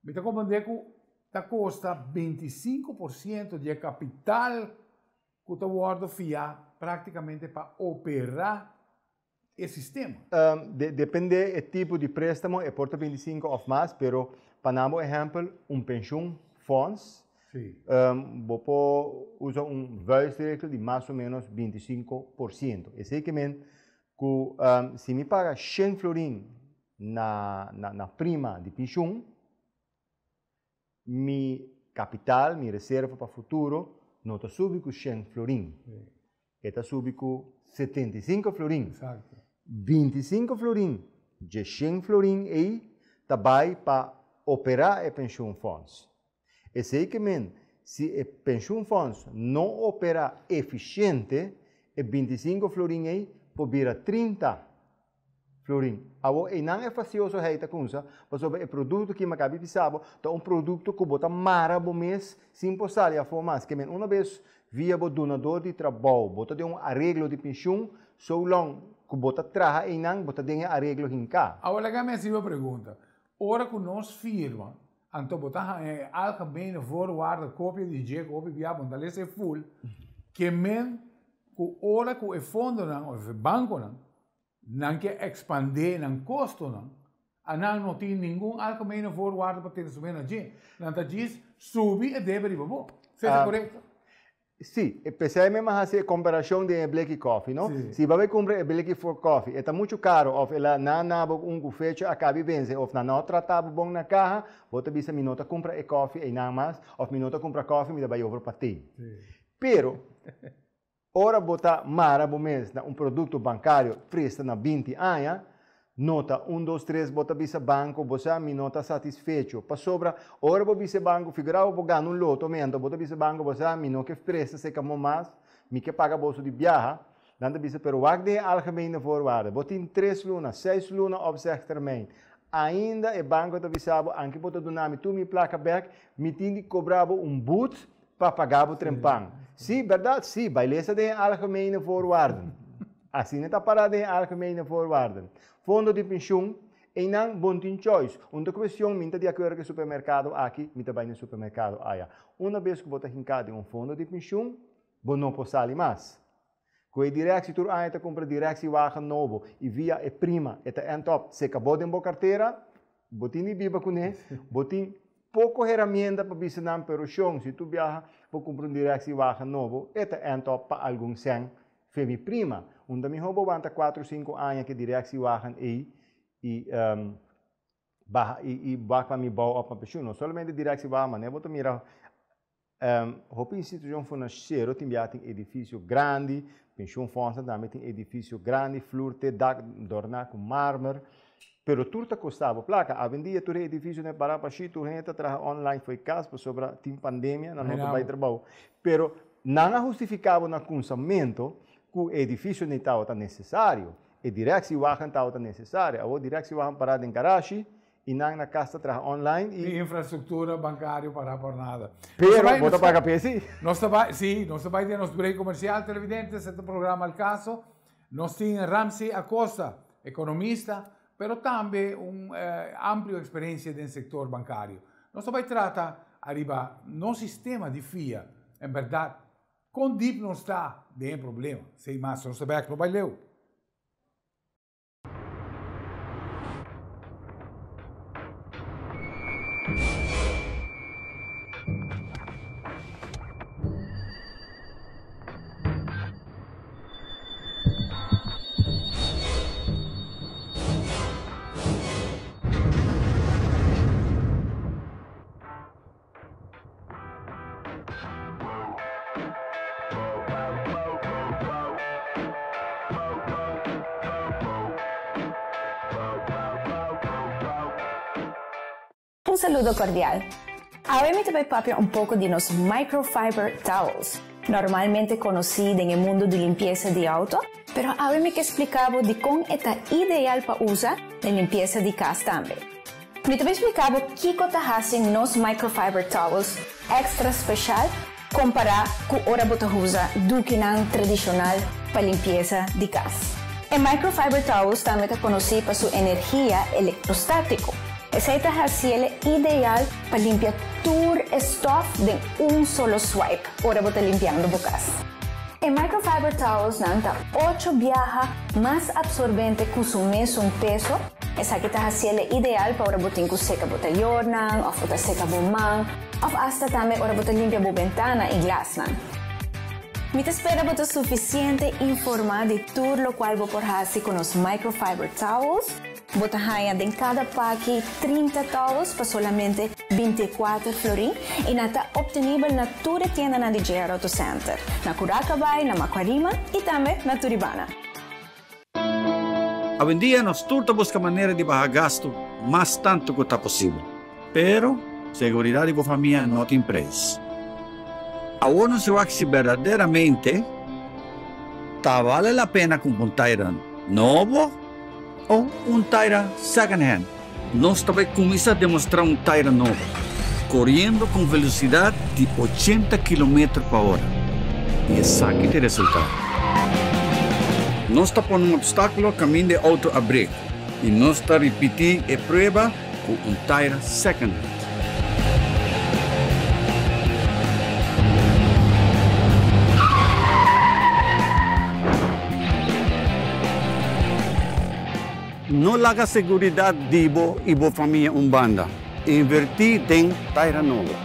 Mi ta comprende cu ta costa 25% di e capital cu ta wordo fia practicamente pa opera e sistema. Depende e tipo di prestamo e por ta 25 of mas, pero pa nan bo ehempel un pensioen fonds bo por usa un vuistregel di mas o menos 25%. Esey ke men cu si mi paga 100 florin na na na prima di penshun, mi kapital, mi reserva pa futuro, no ta subi ku 100 florin. E ta subi ku 75 florin. 25 florin dje 100 florin ei ta bai pa operá e pensioenfonds. Esei ke men, si e pensioenfonds no operá efisiente, e 25 florin ei por bira 30 florin. Awor einan e fasioso hei ta kumsa, pasobra e produkto ki mi a kabi bisa bo ta un produkto ku bo ta mara bo mes sin por sali afó mas. Ke men una bes via bo dunador di trabou bo ta den un areglo di penshun, so long ku bo ta traha einan bo ta den e areglo hinká. Awor laga mi hasi bo pregunta, ora ku nos firma, anto bo ta haña e algemene voorwaarden kopia di dje ku hopi bia bo no ta lesa e full, ke men ku ora ku e fondonan òf e bankonan nan ke ekspandé nan kostonan, a nan no tin ningun algemene voorwaarde pa tene su mes na dje. Nan ta djis subi e debe riba bo. Esei ta korekto? Sí, p'esei mi a hasi e komparashon den e bleki kòfi, no? Si bo a bai kumpra e bleki for kòfi, e ta muchu karo òf el a na na bo un ku fecha a kabi vense òf nan no a trata bo bon na kaha, bo ta bisa mi no ta kumpra e kòfi einan mas òf mi no ta kumpra kòfi, mi ta bai over pa te. Pero, Ora bo ta mara bo mes na un produkto bankario presta na 20 aña, no ta un dos tres bo ta bisa banko bo sa mi no ta satisfecho. Pasobra ora bo bisa e banko, figura bo bo gana un loto mi anto bo ta bisa e banko bo sa mi no ke presta seka mo mas, mi ke paga boso di biaha, nan ta bisa pero wak den e algemene voorwaarden, bo tin tres luna, seis luna opzegtermijn, ainda e banko ta bisa bo anke bo ta duna mi tur mi plaka bek, mi tin di kobra bo un boet Pa paga bo trempan. Sí, berdad, sí, bai lesa den e algemene voorwaarden. Asina ta pará den e algemene voorwaarden. Fondo di pensioen, einan bon tin choice. Un ta cuestion, mi ta di acuerdo cu e supermercado aki, mi ta bai na e supermercado aya. Una bes cu bo ta hinca den un fondo di pensioen, bo no por sali mas. Cu e directie tur aña ta cumpra directiewagen nobo y via e prima e ta end up seca bo den bo cartera, bo tin di biba cune, bo tin poco herramienta pa bisa nan pero shon si tu biaha bo cumpra un directiewagen nobo e ta end up pa algun cen fe mi prima. Unda miho bo wanta cuatro cinco aña cu e directiewagen ey y baha y wak pa mi bouw op pa pensioen. No solamente directiewagen ma ne bo ta mira Hopi institucion financiero tin bia tin edificio grandi, pensioenfondsen tambe tin edificio grandi, flur te dak dorna cu marmer, pero tur ta costa bo placa. Awendia tur e edificionan para pashi, tur hende ta traha online fo'i cas pasobra tin pandemia, nan no ta bay trabao. Pero nan a hustifica bo na cunsamento cu e edificio ni tabata necesario, e directiewagen tabata necesario. Awor directiewagen para den garashi, Y nan na cas ta traha online y. Ni infrastructura bancario para por nada. Pero bo ta paga p'e si. Nos ta bai, si, nos ta bai den nos break comercial, televidentes, e ta programa Al Caso. Nos tin Ramsey Acosta, economista, pero tambe un amplio experiencia den sector bancario. Nos ta bai trata ariba nos sistema di fia, en berdad, con diep nos ta den e problema. Sin mas, nos ta bek, no bai leu. Un saludo cordial. Awe mi ta bay papia un poco di nos microfiber towels, normalmente conoci den e mundo di limpieza di auto, pero awe mi ke splica bo dicon e ta ideal pa usa den limpieza di cas tambe. Mi ta bin splica bo kico ta haci nos microfiber towels extra special compara cu ora bo ta usa dukinan tradicional pa limpieza di cas. E microfiber towels tambe ta conoci pa su energia electrostatico. Esey ta haciele ideal pa limpia tur e stof den un solo swipe ora bo ta limpiando bo cas. E microfiber towels nan ta ocho biaha mas absorbente cu su mesun peso. Esaki ta haciele ideal pa ora bo tin cu seca bo tayornan of bo ta seca bo man of hasta tambe ora bo ta limpia bo bentana y glasnan. Mi ta spera bo ta suficiente informa di tur locual bo por haci cu nos microfiber towels. Bo ta haya den cada paki 30 towels pa solamente 24 florin y nan ta obtenibel na tur e tiendanan di JR Auto Center, na Curacabay, na Macuarima y tambe na Turibana. Awendia nos tur ta buska manera di baha gastu mas tantu ku ta posibel. Pero, seguridat di bo famia no tin preis. Awor nos wak si berdaderamente ta bale la pena kumpra un taira nobo o un taira second hand. Nos ta bai kuminsá demostrá un taira nobo, koriendo ku un velosidat di 80 kilometer pa ora. I esaki ta e resultado. Nos ta pone un opstákulo kaminda e outo a brek i nos ta ripití e prueba ku un taira second hand. No laga seguridat di bo i bo famia un banda. Invertí den taira nobo.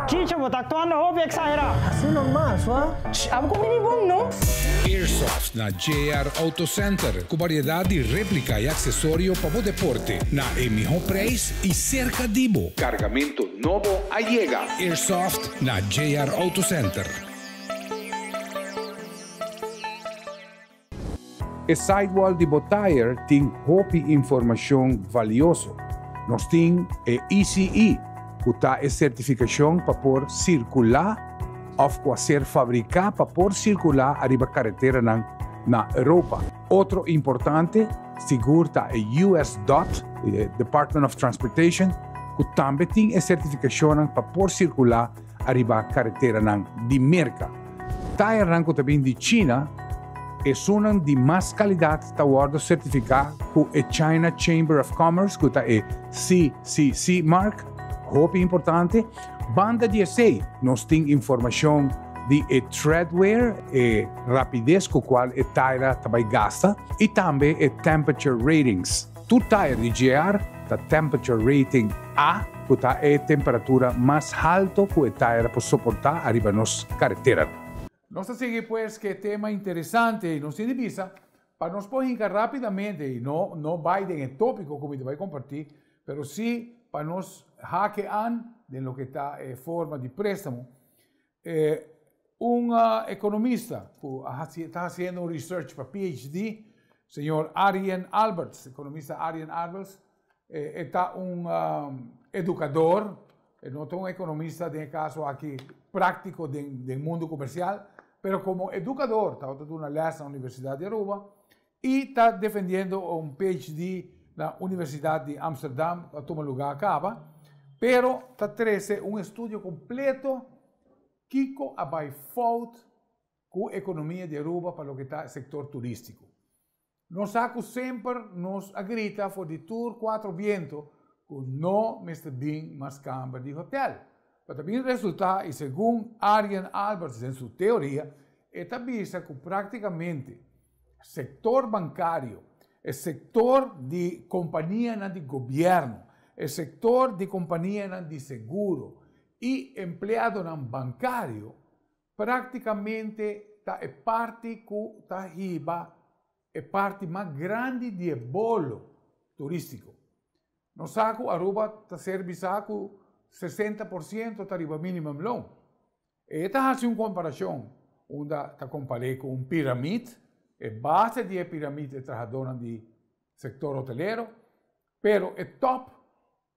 Chicho, bo ta actuando hopi exagera. Así normal, swa. Abo cu mini bon, no? Airsoft na JR Auto Center, cu variedad di replica y accesorio pa bo deporte, na e miho prijs y cerca di bo. Cargamento nobo a yega. Airsoft na JR Auto Center. E sidewall di bo tire tin hopi informacion valioso. Nos tin e ECE, cu ta e certificacion pa por circula of cu a ser fabrica pa por circula ariba careteranan na Europa. Otro importante sigur ta e US dot, e Department of Transportation, cu tambe tin e certificacionnan pa por circula ariba careteranan di Merca. Tayernan cu ta bin di China, esunnan di mas calidad ta wordo certifica cu e China Chamber of Commerce, cu ta e CCC mark, hopi importante. Banda di esey, nos tin informacion di e treadwear, e rapidez cu cual e taira ta bay gasta, y tambe e temperature ratings. Tur tayer di GR ta temperature rating A, cu ta e temperatura mas halto cu e tayer por soporta ariba nos caretera. Nos ta sigui pues cu e tema interesante y nos tin di bisa pa nos por hinca rapidamente y no no bay den e topico cu mi ta bay comparti, pero si pa nos hake an den loke ta e forma di prestamo. Un economista cu ta haciendo un research pa PhD, señor Arjen Alberts, economista Arjen Alberts, e ta un educador, e no ta un economista den e caso aki practico den mundo comercial, pero como educador tabata duna les na Universidad di Aruba y ta defendiendo un PhD na Universidad di Amsterdam cu a tuma lugar caba, pero ta trece un estudio completo kico a bay fout cu economia di Aruba pa loke ta e sector turistico. Nos sa cu semper nos a grita for di tur cuatro biento cu no mester bin mas camber di hotel. Pa ta bin resulta y segun Arjen Alberts den su teoria, e ta bisa cu practicamente sector bancario, e sector di companianan di gobierno, e sector di companianan di seguro y empleadonan bancario practicamente ta e parti cu ta hiba e parti mas grandi di e bolo turistico. Nos sa cu Aruba ta ser bisa cu 60% ta riba minimum loon. E ta haci un comparacion unda ta compare cu un piramid, e base di e piramid e trahadornan di sector hotelero, pero e top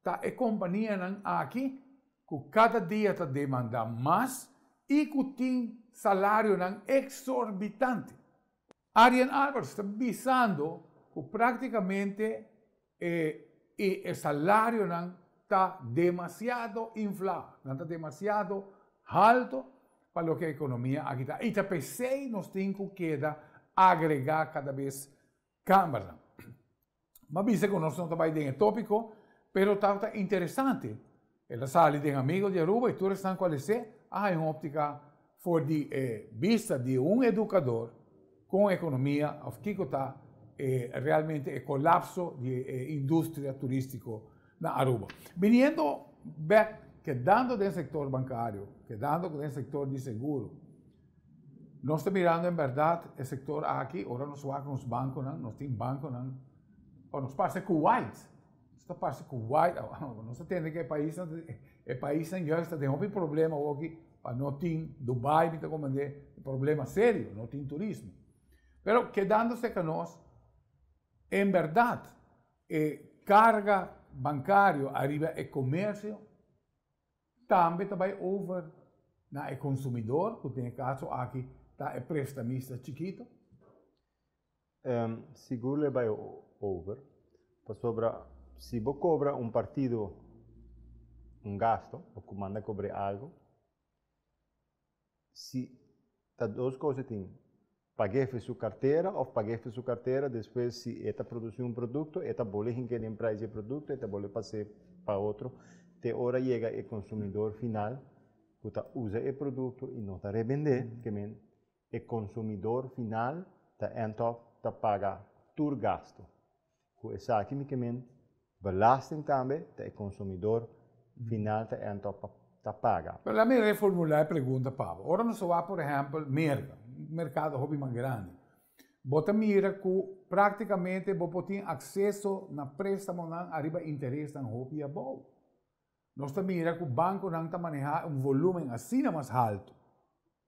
ta e companianan aki cu cada dia ta demanda mas y cu tin salarionan exorbitante. Arjen Alberts ta bisando cu practicamente e salarionan ta demasiado inflá, nan ta demasiado halto pa loke e ekonomia aki ta. I ta p'esei nos tin ku keda agregá kada bes kambernan. M'a bisa ku nos no ta bai den e tópiko, pero tabata interesante. El a sali den Amigo di Aruba i tur esnan ku a les'é a haña un óptika for di e bista di un edukador kon ekonomia òf kiko ta e realmente e kolapso di e industria turístiko na Aruba. Biniendo bèk, kedando den sektor bankario, kedando den sektor di seguro, nos ta mirando en bèrdat e sektor aki, ora nos wak nos bankonan, nos tin bankonan, o nos parse Kuwait, nos ta parse Kuwait, nos ta tende ku e paisnan, e paisnan juist ta den hopi problema awoki pa no tin, Dubai mi ta komprende, problema serio, no tin turismo. Pero kedando serka nos, en bèrdat, E karga bankario ariba e komersio tambe ta bai over na e konsumidor, ku den e kaso aki ta e prestamista chikito? Sigur lo e bai over, pasobra si bo kobra un partido un gasto òf ku manda kobr'é algu, Si ta dos cos e tin, pag'é fe su cartera of pag'é fe su cartera, despues si e ta produci un producto e ta bole hink'é den prijs di e producto, e ta bole pas'é pa otro, te ora yega e consumidor final cu ta usa e producto y no ta rebendé, ke men e consumidor final ta end up ta paga tur gasto. Cu esaki mi ke men belasting tambe ta e consumidor final ta end up ta paga. Pero laat mi reformula e pregunta pa bo. Ora nos a wak por ehempel Merca, un mercado hopi mas grandi, bo ta mira cu practicamente bo por tin acceso na prestamonan ariba interesnan hopi abou. Nos ta mira cu banconan ta maneha un volumen asina mas halto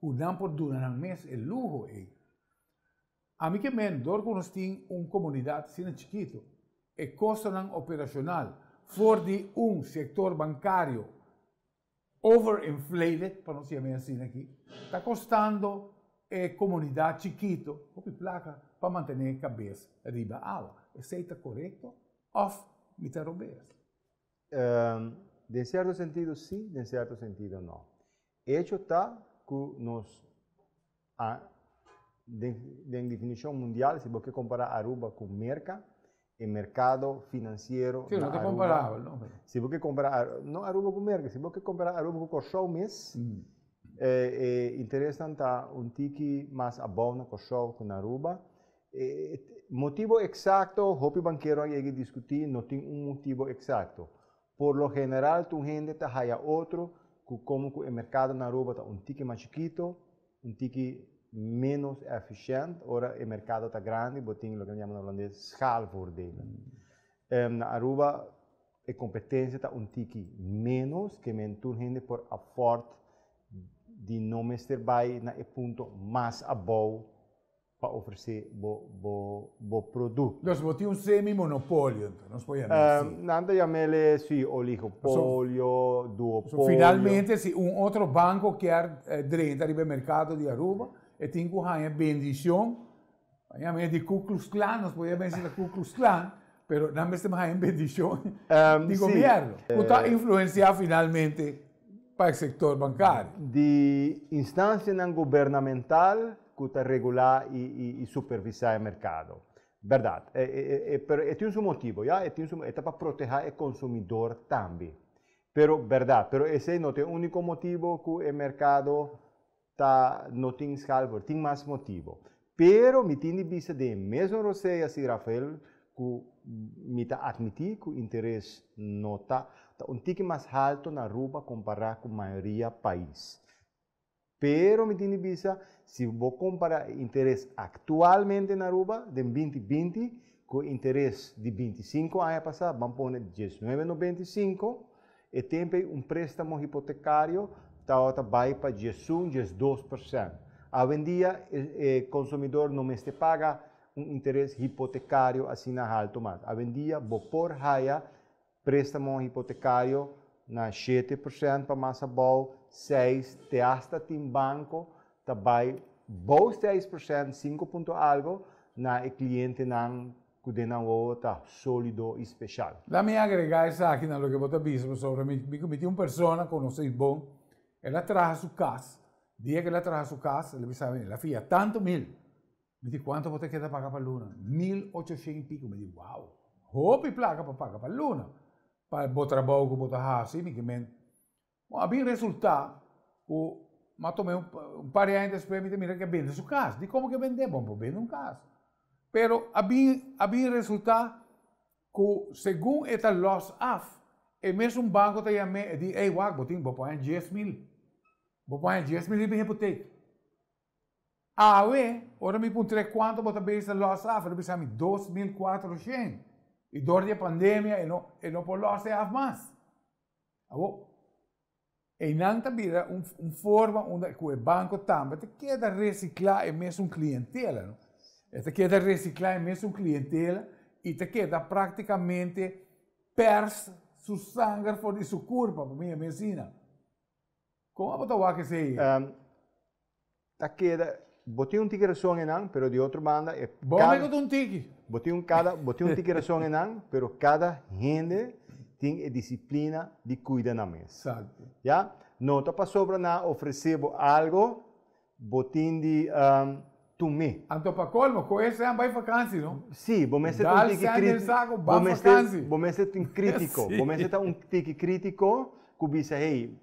cu nan por duna nan mes e luho ey. Ami ke men, dor ku nos tin un komunidat asina chikitu, e kostonan operashonal for di un sektor bankario overinflated, pa nos yam'é asina aki, ta kostando e komunidat chikitu hopi plaka pa mantené kabes riba awa. Esei ta korekto òf mi ta robes? Den sierto sentido sí, den sierto sentido no. Echo ta ku nos a den den definishon mundial si bo ke kompará Aruba ku Merka e merkado finansiero Sí, na no ta Aruba komparabel no. si bo ke kompará no Aruba ku Merka si bo ke kompará Aruba ku Kòrsou mes e e interesnan ta un tiki mas abou na Kòrsou ku na Aruba e motibo eksakto hopi bankero a yega diskutí no tin un motibo eksakto Por lo general tur hende ta haya otro cu como cu e mercado na Aruba ta un tiki mas chikito, un tiki menos efficient, ora e mercado ta grandi bo tin loke nan yama na Holandes schaalvoordelen. Na Aruba e competencia ta un tiki menos, ke men tur hende por afford di no mester bay na e punto mas abou pa ofresé bo bo bo produkto. Dus bo tin un semi-monopolio enton, nos por yam'é así. Nan ta yam'é si oligopolio, duopolio. So finalmente si un otro banco kier drenta riba e mercado di Aruba, e tin cu haña bendicion, pa yam'é di Ku Klux Klan, nos por yam'é asina Ku Klux Klan, pero nan mester haña bendicion di gobierno, cu ta influencia finalmente pa e sector bancario. Di instancianan gubernamental ku ta regulá i supervisá e merkado. Bèrdat. Pero e tin su motibu, ya, e tin su, e ta pa protehá e konsumidor tambe. Pero bèrdat, pero esei no ta e úniko motibu ku e merkado ta no tin skalver, tin mas motibu. Pero mi tin di bisa den e mesun rosea si Rafael ku mi ta atmití ku interes no ta ta un tiki mas haltu na Aruba kompará ku mayoria pais. Pero mi tin di bisa, si bo compara e interes actualmente na Aruba den 2020 cu e interes di 25 aña pasa, ban pone 1995, e tempo ey un prestamo hipotecario tawata bay pa 11, 12%. Awendia e consumidor no mester paga un interes hipotecario asina halto mas. Awendia bo por haya Préstamo hipotecario na 7% pa mas abou, 6 te hasta tin banco ta bay bou 6%, 5 punto algo, na e clientenan. ku den nan wowo ta sólido i speshal. Laat mi agregá esaki na loke bo ta bisa pasobra mi mi tin un persona konosí bon, el a traha su kas, dia ku el a traha su kas el a bisa mi el a fia tantu mil, mi di kuantu bo ta keda paga pa luna? 1800 i piko, mi di wow, hopi plaka pa paga pa luna pa bo trabou ku bo ta hasi, mi ke men Bon, a bin resultá ku m'a tuma un par di aña despues mi ta mira ku a bende su kas. Di komo ku a bend'é? Bon, por bende un kas. Pero a bin a bin resultá ku segun e ta lòs af, e mesun banko ta yam'é e di, ey wak, bo tin, bo por haña 10,000. Bo por haña 10,000 riba e hipotek. Awe, ora mi puntr'é kuantu bo ta bezig ta lòs af, el a bisa mi 2400. I dor di e pandemia e no e no por lòs e af mas. Awor, einan ta bira un un forma unda ku e banko tambe ta keda resiklá e mesun klientela, no? E ta keda resiklá e mesun klientela i ta keda praktikamente pèrs su sanger for di su kurpa, pa mi e mes asina. Kon abo ta wak esei? Ta keda, bo tin un tiki rason einan, pero di otro banda e Bo kada. Me ku ta un tiki. Bo tin un kada, bo tin un tiki rason einan, pero kada hende tin e disiplina di kuida nan mes. Exacto. Ya? No ta pasobra nan a ofresé bo algo, bo tin di tum'é. Anto pa colmo, cu esei bai vakantie, no? Sí, bo mester ta un Dal tiki sèn den crit, saco, bo ban mester, vakantie. bo mester tin critico, bo Sí. mester ta un tiki critico cu bisa, hey,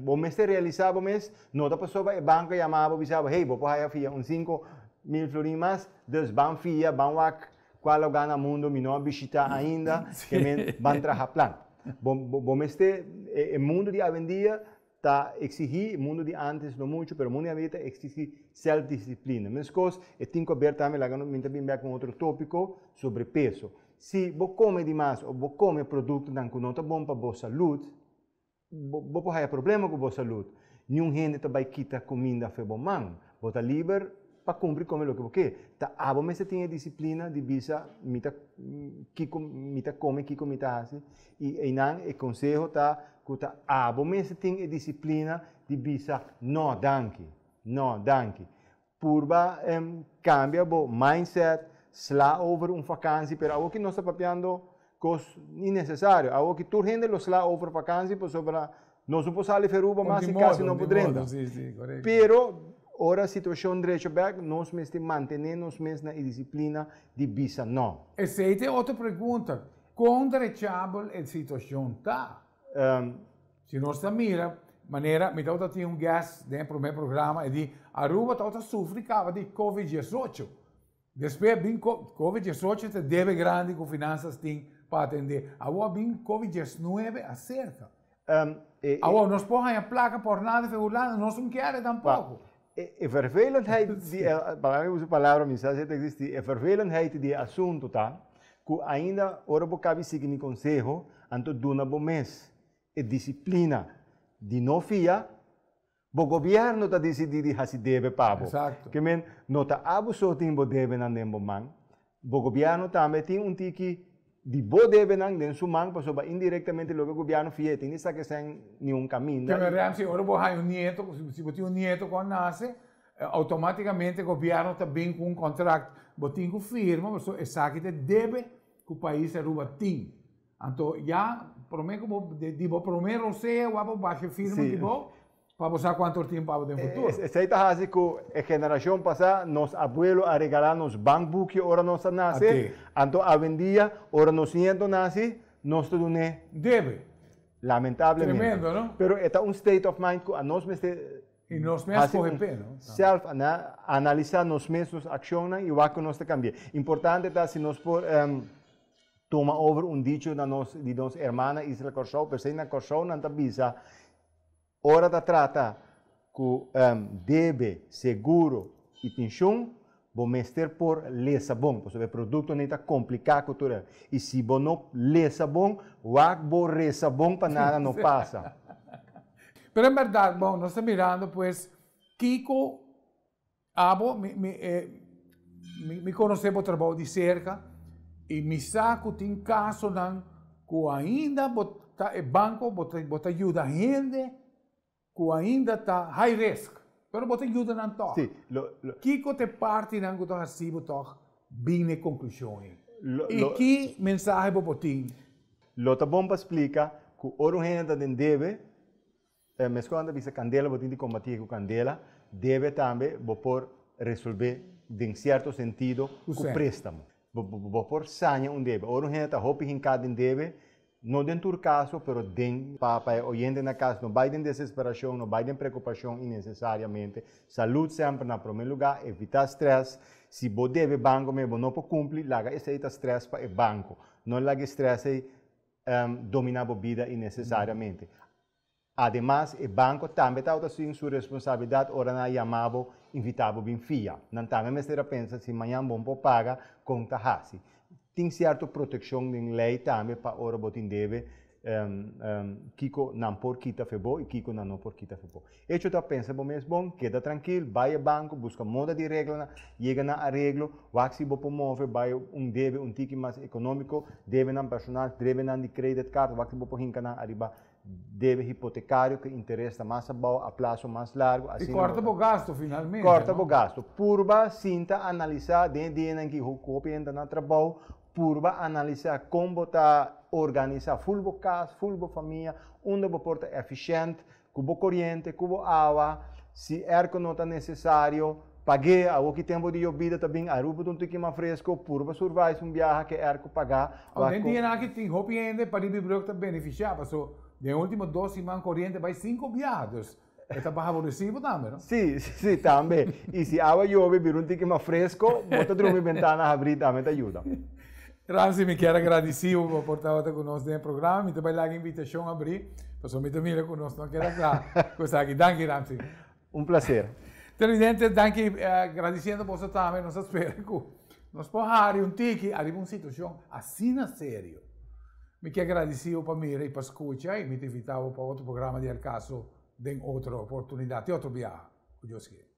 bo mester realisa bo mes, no ta pasobra e banco a yama bo bisa bo, hey, bo por haya fia un 5000 florin mas, dus ban fia, ban wak cual lo gana mundo, mi no a bishita ainda, Sí. ke men ban traha plan. Bo, bo, bo mester, e, e mundo di awendia ta exigí, mundu di antes no muchu, pero mundu di awendia ta exigí self-disciplina. Meskos e tin ku aber tambe, laga mi ta bin bek ku un otro tópiko, sobrepeso. Si bo kome di mas òf bo kome produktonan ku no ta bon pa bo salud, bo bo por haya problema ku bo salud. Niun hende ta bai kita kuminda afe bo man. Bo ta liber pa kumpri kome loke bo ke. Ta abo mester tin e disiplina di bisa mi ta kiko mi ta kome, kiko mi ta hasi. I einan e konseho ta ku ta abo mester tin e disiplina di bisa no danki, no danki. Purba kambia bo mindset, sla over un fakansi, pero awoki nos ta papiando kos innesesario. Awoki tur hende lo sla over fakansi pasobra nos no por sali for Aruba mas i kasi no por drenta. Pero ora situashon drecha bek nos mester mantene nos mes na e disiplina di bisa no. Esei ta e otro pregunta, kon drechabel e situashon ta? Si nos ta mira manera mi tabata tin un guest den e prome programa e di Aruba tabata sufri kaba di covid 18. Despues bin covid 18 ta debe grandi ku finansas tin pa atende. Awor bin covid 19 aserka. Awor nos por haña plaka por nada fe Hulanda, nos no kere tampoko. E vervelendheid di e, pa mi usa palabra mi sa si ta existi, e vervelendheid di e asunto ta ku ainda ora bo kabi sigui mi konseho, anto duna bo mes e disiplina di no fia, bo gobierno ta disidí di hasi debe pa bo. Exacto. Ke men, no ta abo so tin bo debenan den bo man, bo gobierno tambe tin un tiki di bo debenan den su man, pasobra indirectamente loke gobierno fia e tin di saka esei niun kaminda. Ke men Ramsey, ora bo haña un nieto, si bo tin un nieto ku a nase, automaticamente gobierno ta bin ku un contract, bo tin ku firma, pasobra esaki ta e debe ku pais Aruba tin. Anto ya prome ku bo di bo prome rosea wak bo basha e firma di bo pa bo sa kuantu or tin pa bo den futuro. Esei ta hasi ku e generashon pasá nos abuelo a regalá nos bankboekje ora nos a nase, anto awendia ora nos nieto nasi nos ta dun'é. Debe. Lamentablemente. Tremendo, no? Pero e ta un state of mind ku anos mester I nos mes hasi kohe un p'e, no? self analisá nos mes nos akshonnan i wak ku nos ta kambia. Importante ta si nos por Tuma over un dicho na nos di nos hermana isla Kòrsou, p'esei na Kòrsou nan ta bisa ora ta trata ku debe, seguro i penshun, bo mester por lesa bon, pasobra e produktonan ta kompliká ku tur el. I si bo no lesa bon, wak bo resa bon pa nada no pasa. Pero en bèrdat, bon, nos ta mirando pues kiko Abo, mi, mi, e, mi, mi konosé bo trabou di serka i mi sa ku tin kasonan ku ainda bo ta e banko, bo ta, bo ta yuda hende ku ainda ta high risk, pero bo ta yuda nan tòg. Sí, lo, lo. Kiko ta e partinan ku ta hasi bo tòg bin na e konklushon ei? I ki mensahe bo por tin? Lo ta bon pa splika ku ora un hende ta den debe, meskos nan ta bisa kandela bo tin di kombatí ku kandela, debe tambe bo por resolvé den sierto sentido ku préstamo. Bo por saña un debe. Ora un hende ta hopi hinká den debe, no den tur kaso, pero den pa pa e oyente na kas no bai den desesperashon, no bai den preokupashon innesesariamente. Salud semper na promé lugá, evitá strès. Si bo debe banko me bo no por kumpli, laga esei ta strès pa e banko. No laga e strès ei dominá bo bida innesesariamente. Ademas, e banko tambe tabata sin su responsabilidat ora nan a yama bo, invitá bo bin fia. Nan tambe mester a pensa si mañan bo no por paga, kon ta hasi. Tin sierto protekshon den lei tambe pa ora bo tin debe, kiko nan por kita fe bo i kiko nan no por kita fe bo. Echo ta pensa bo mes bon, keda trankil, bai e banko, buska moda di reglanan, yega na areglo, wak si bo por move bai un debe un tiki mas ekonómiko, debenan personal, debenan di credit card, wak si bo por hinka nan ariba Debe hipotekario ku interes ta mas abou a plaso mas largu, I asina kòrta bo gastu finalmente, Kòrta bo no? gastu. Purba sinta analisá den e dianan ki ku hopi hende ta na trabou, purba analisá kon bo ta organisá ful bo kas, ful bo famia, unda bo por ta efishènt ku bo koriente, ku bo awa, si airco no ta nesesario, pag'é, awor ki tempu di yobida ta bin, Aruba ta un tiki mas fresco, purba survive un biaha ke airco pagá. Awor den dianan aki tin hopi hende pa riba e brug ta benefisiá, paso den e ultimo dos siman koriente bai sinku biaha, dus e ta baha bo resibo tambe, no? Sí, sí, tambe. I si awa yobe bira un tiki mas fresco, bo ta drumi bentana habrí tambe ta yuda. Ramsey, mi kier a gradisí bo pa por tabata ku nos den e programa. Mi ta bai laga invitashon habrí, pasobra mi ta mira ku nos no keda kla ku esaki. Danki, Ramsey. Un placer. Televidente, danki gradiciendo boso tambe. Nos ta spera cu nos por hari un tiki ariba un situacion asina serio. Mi kier gradici bo pa mira y pa scucha y mi ta invita bo pa otro programa di Al Caso den otro oportunidad y otro biaha, cu Dios kier.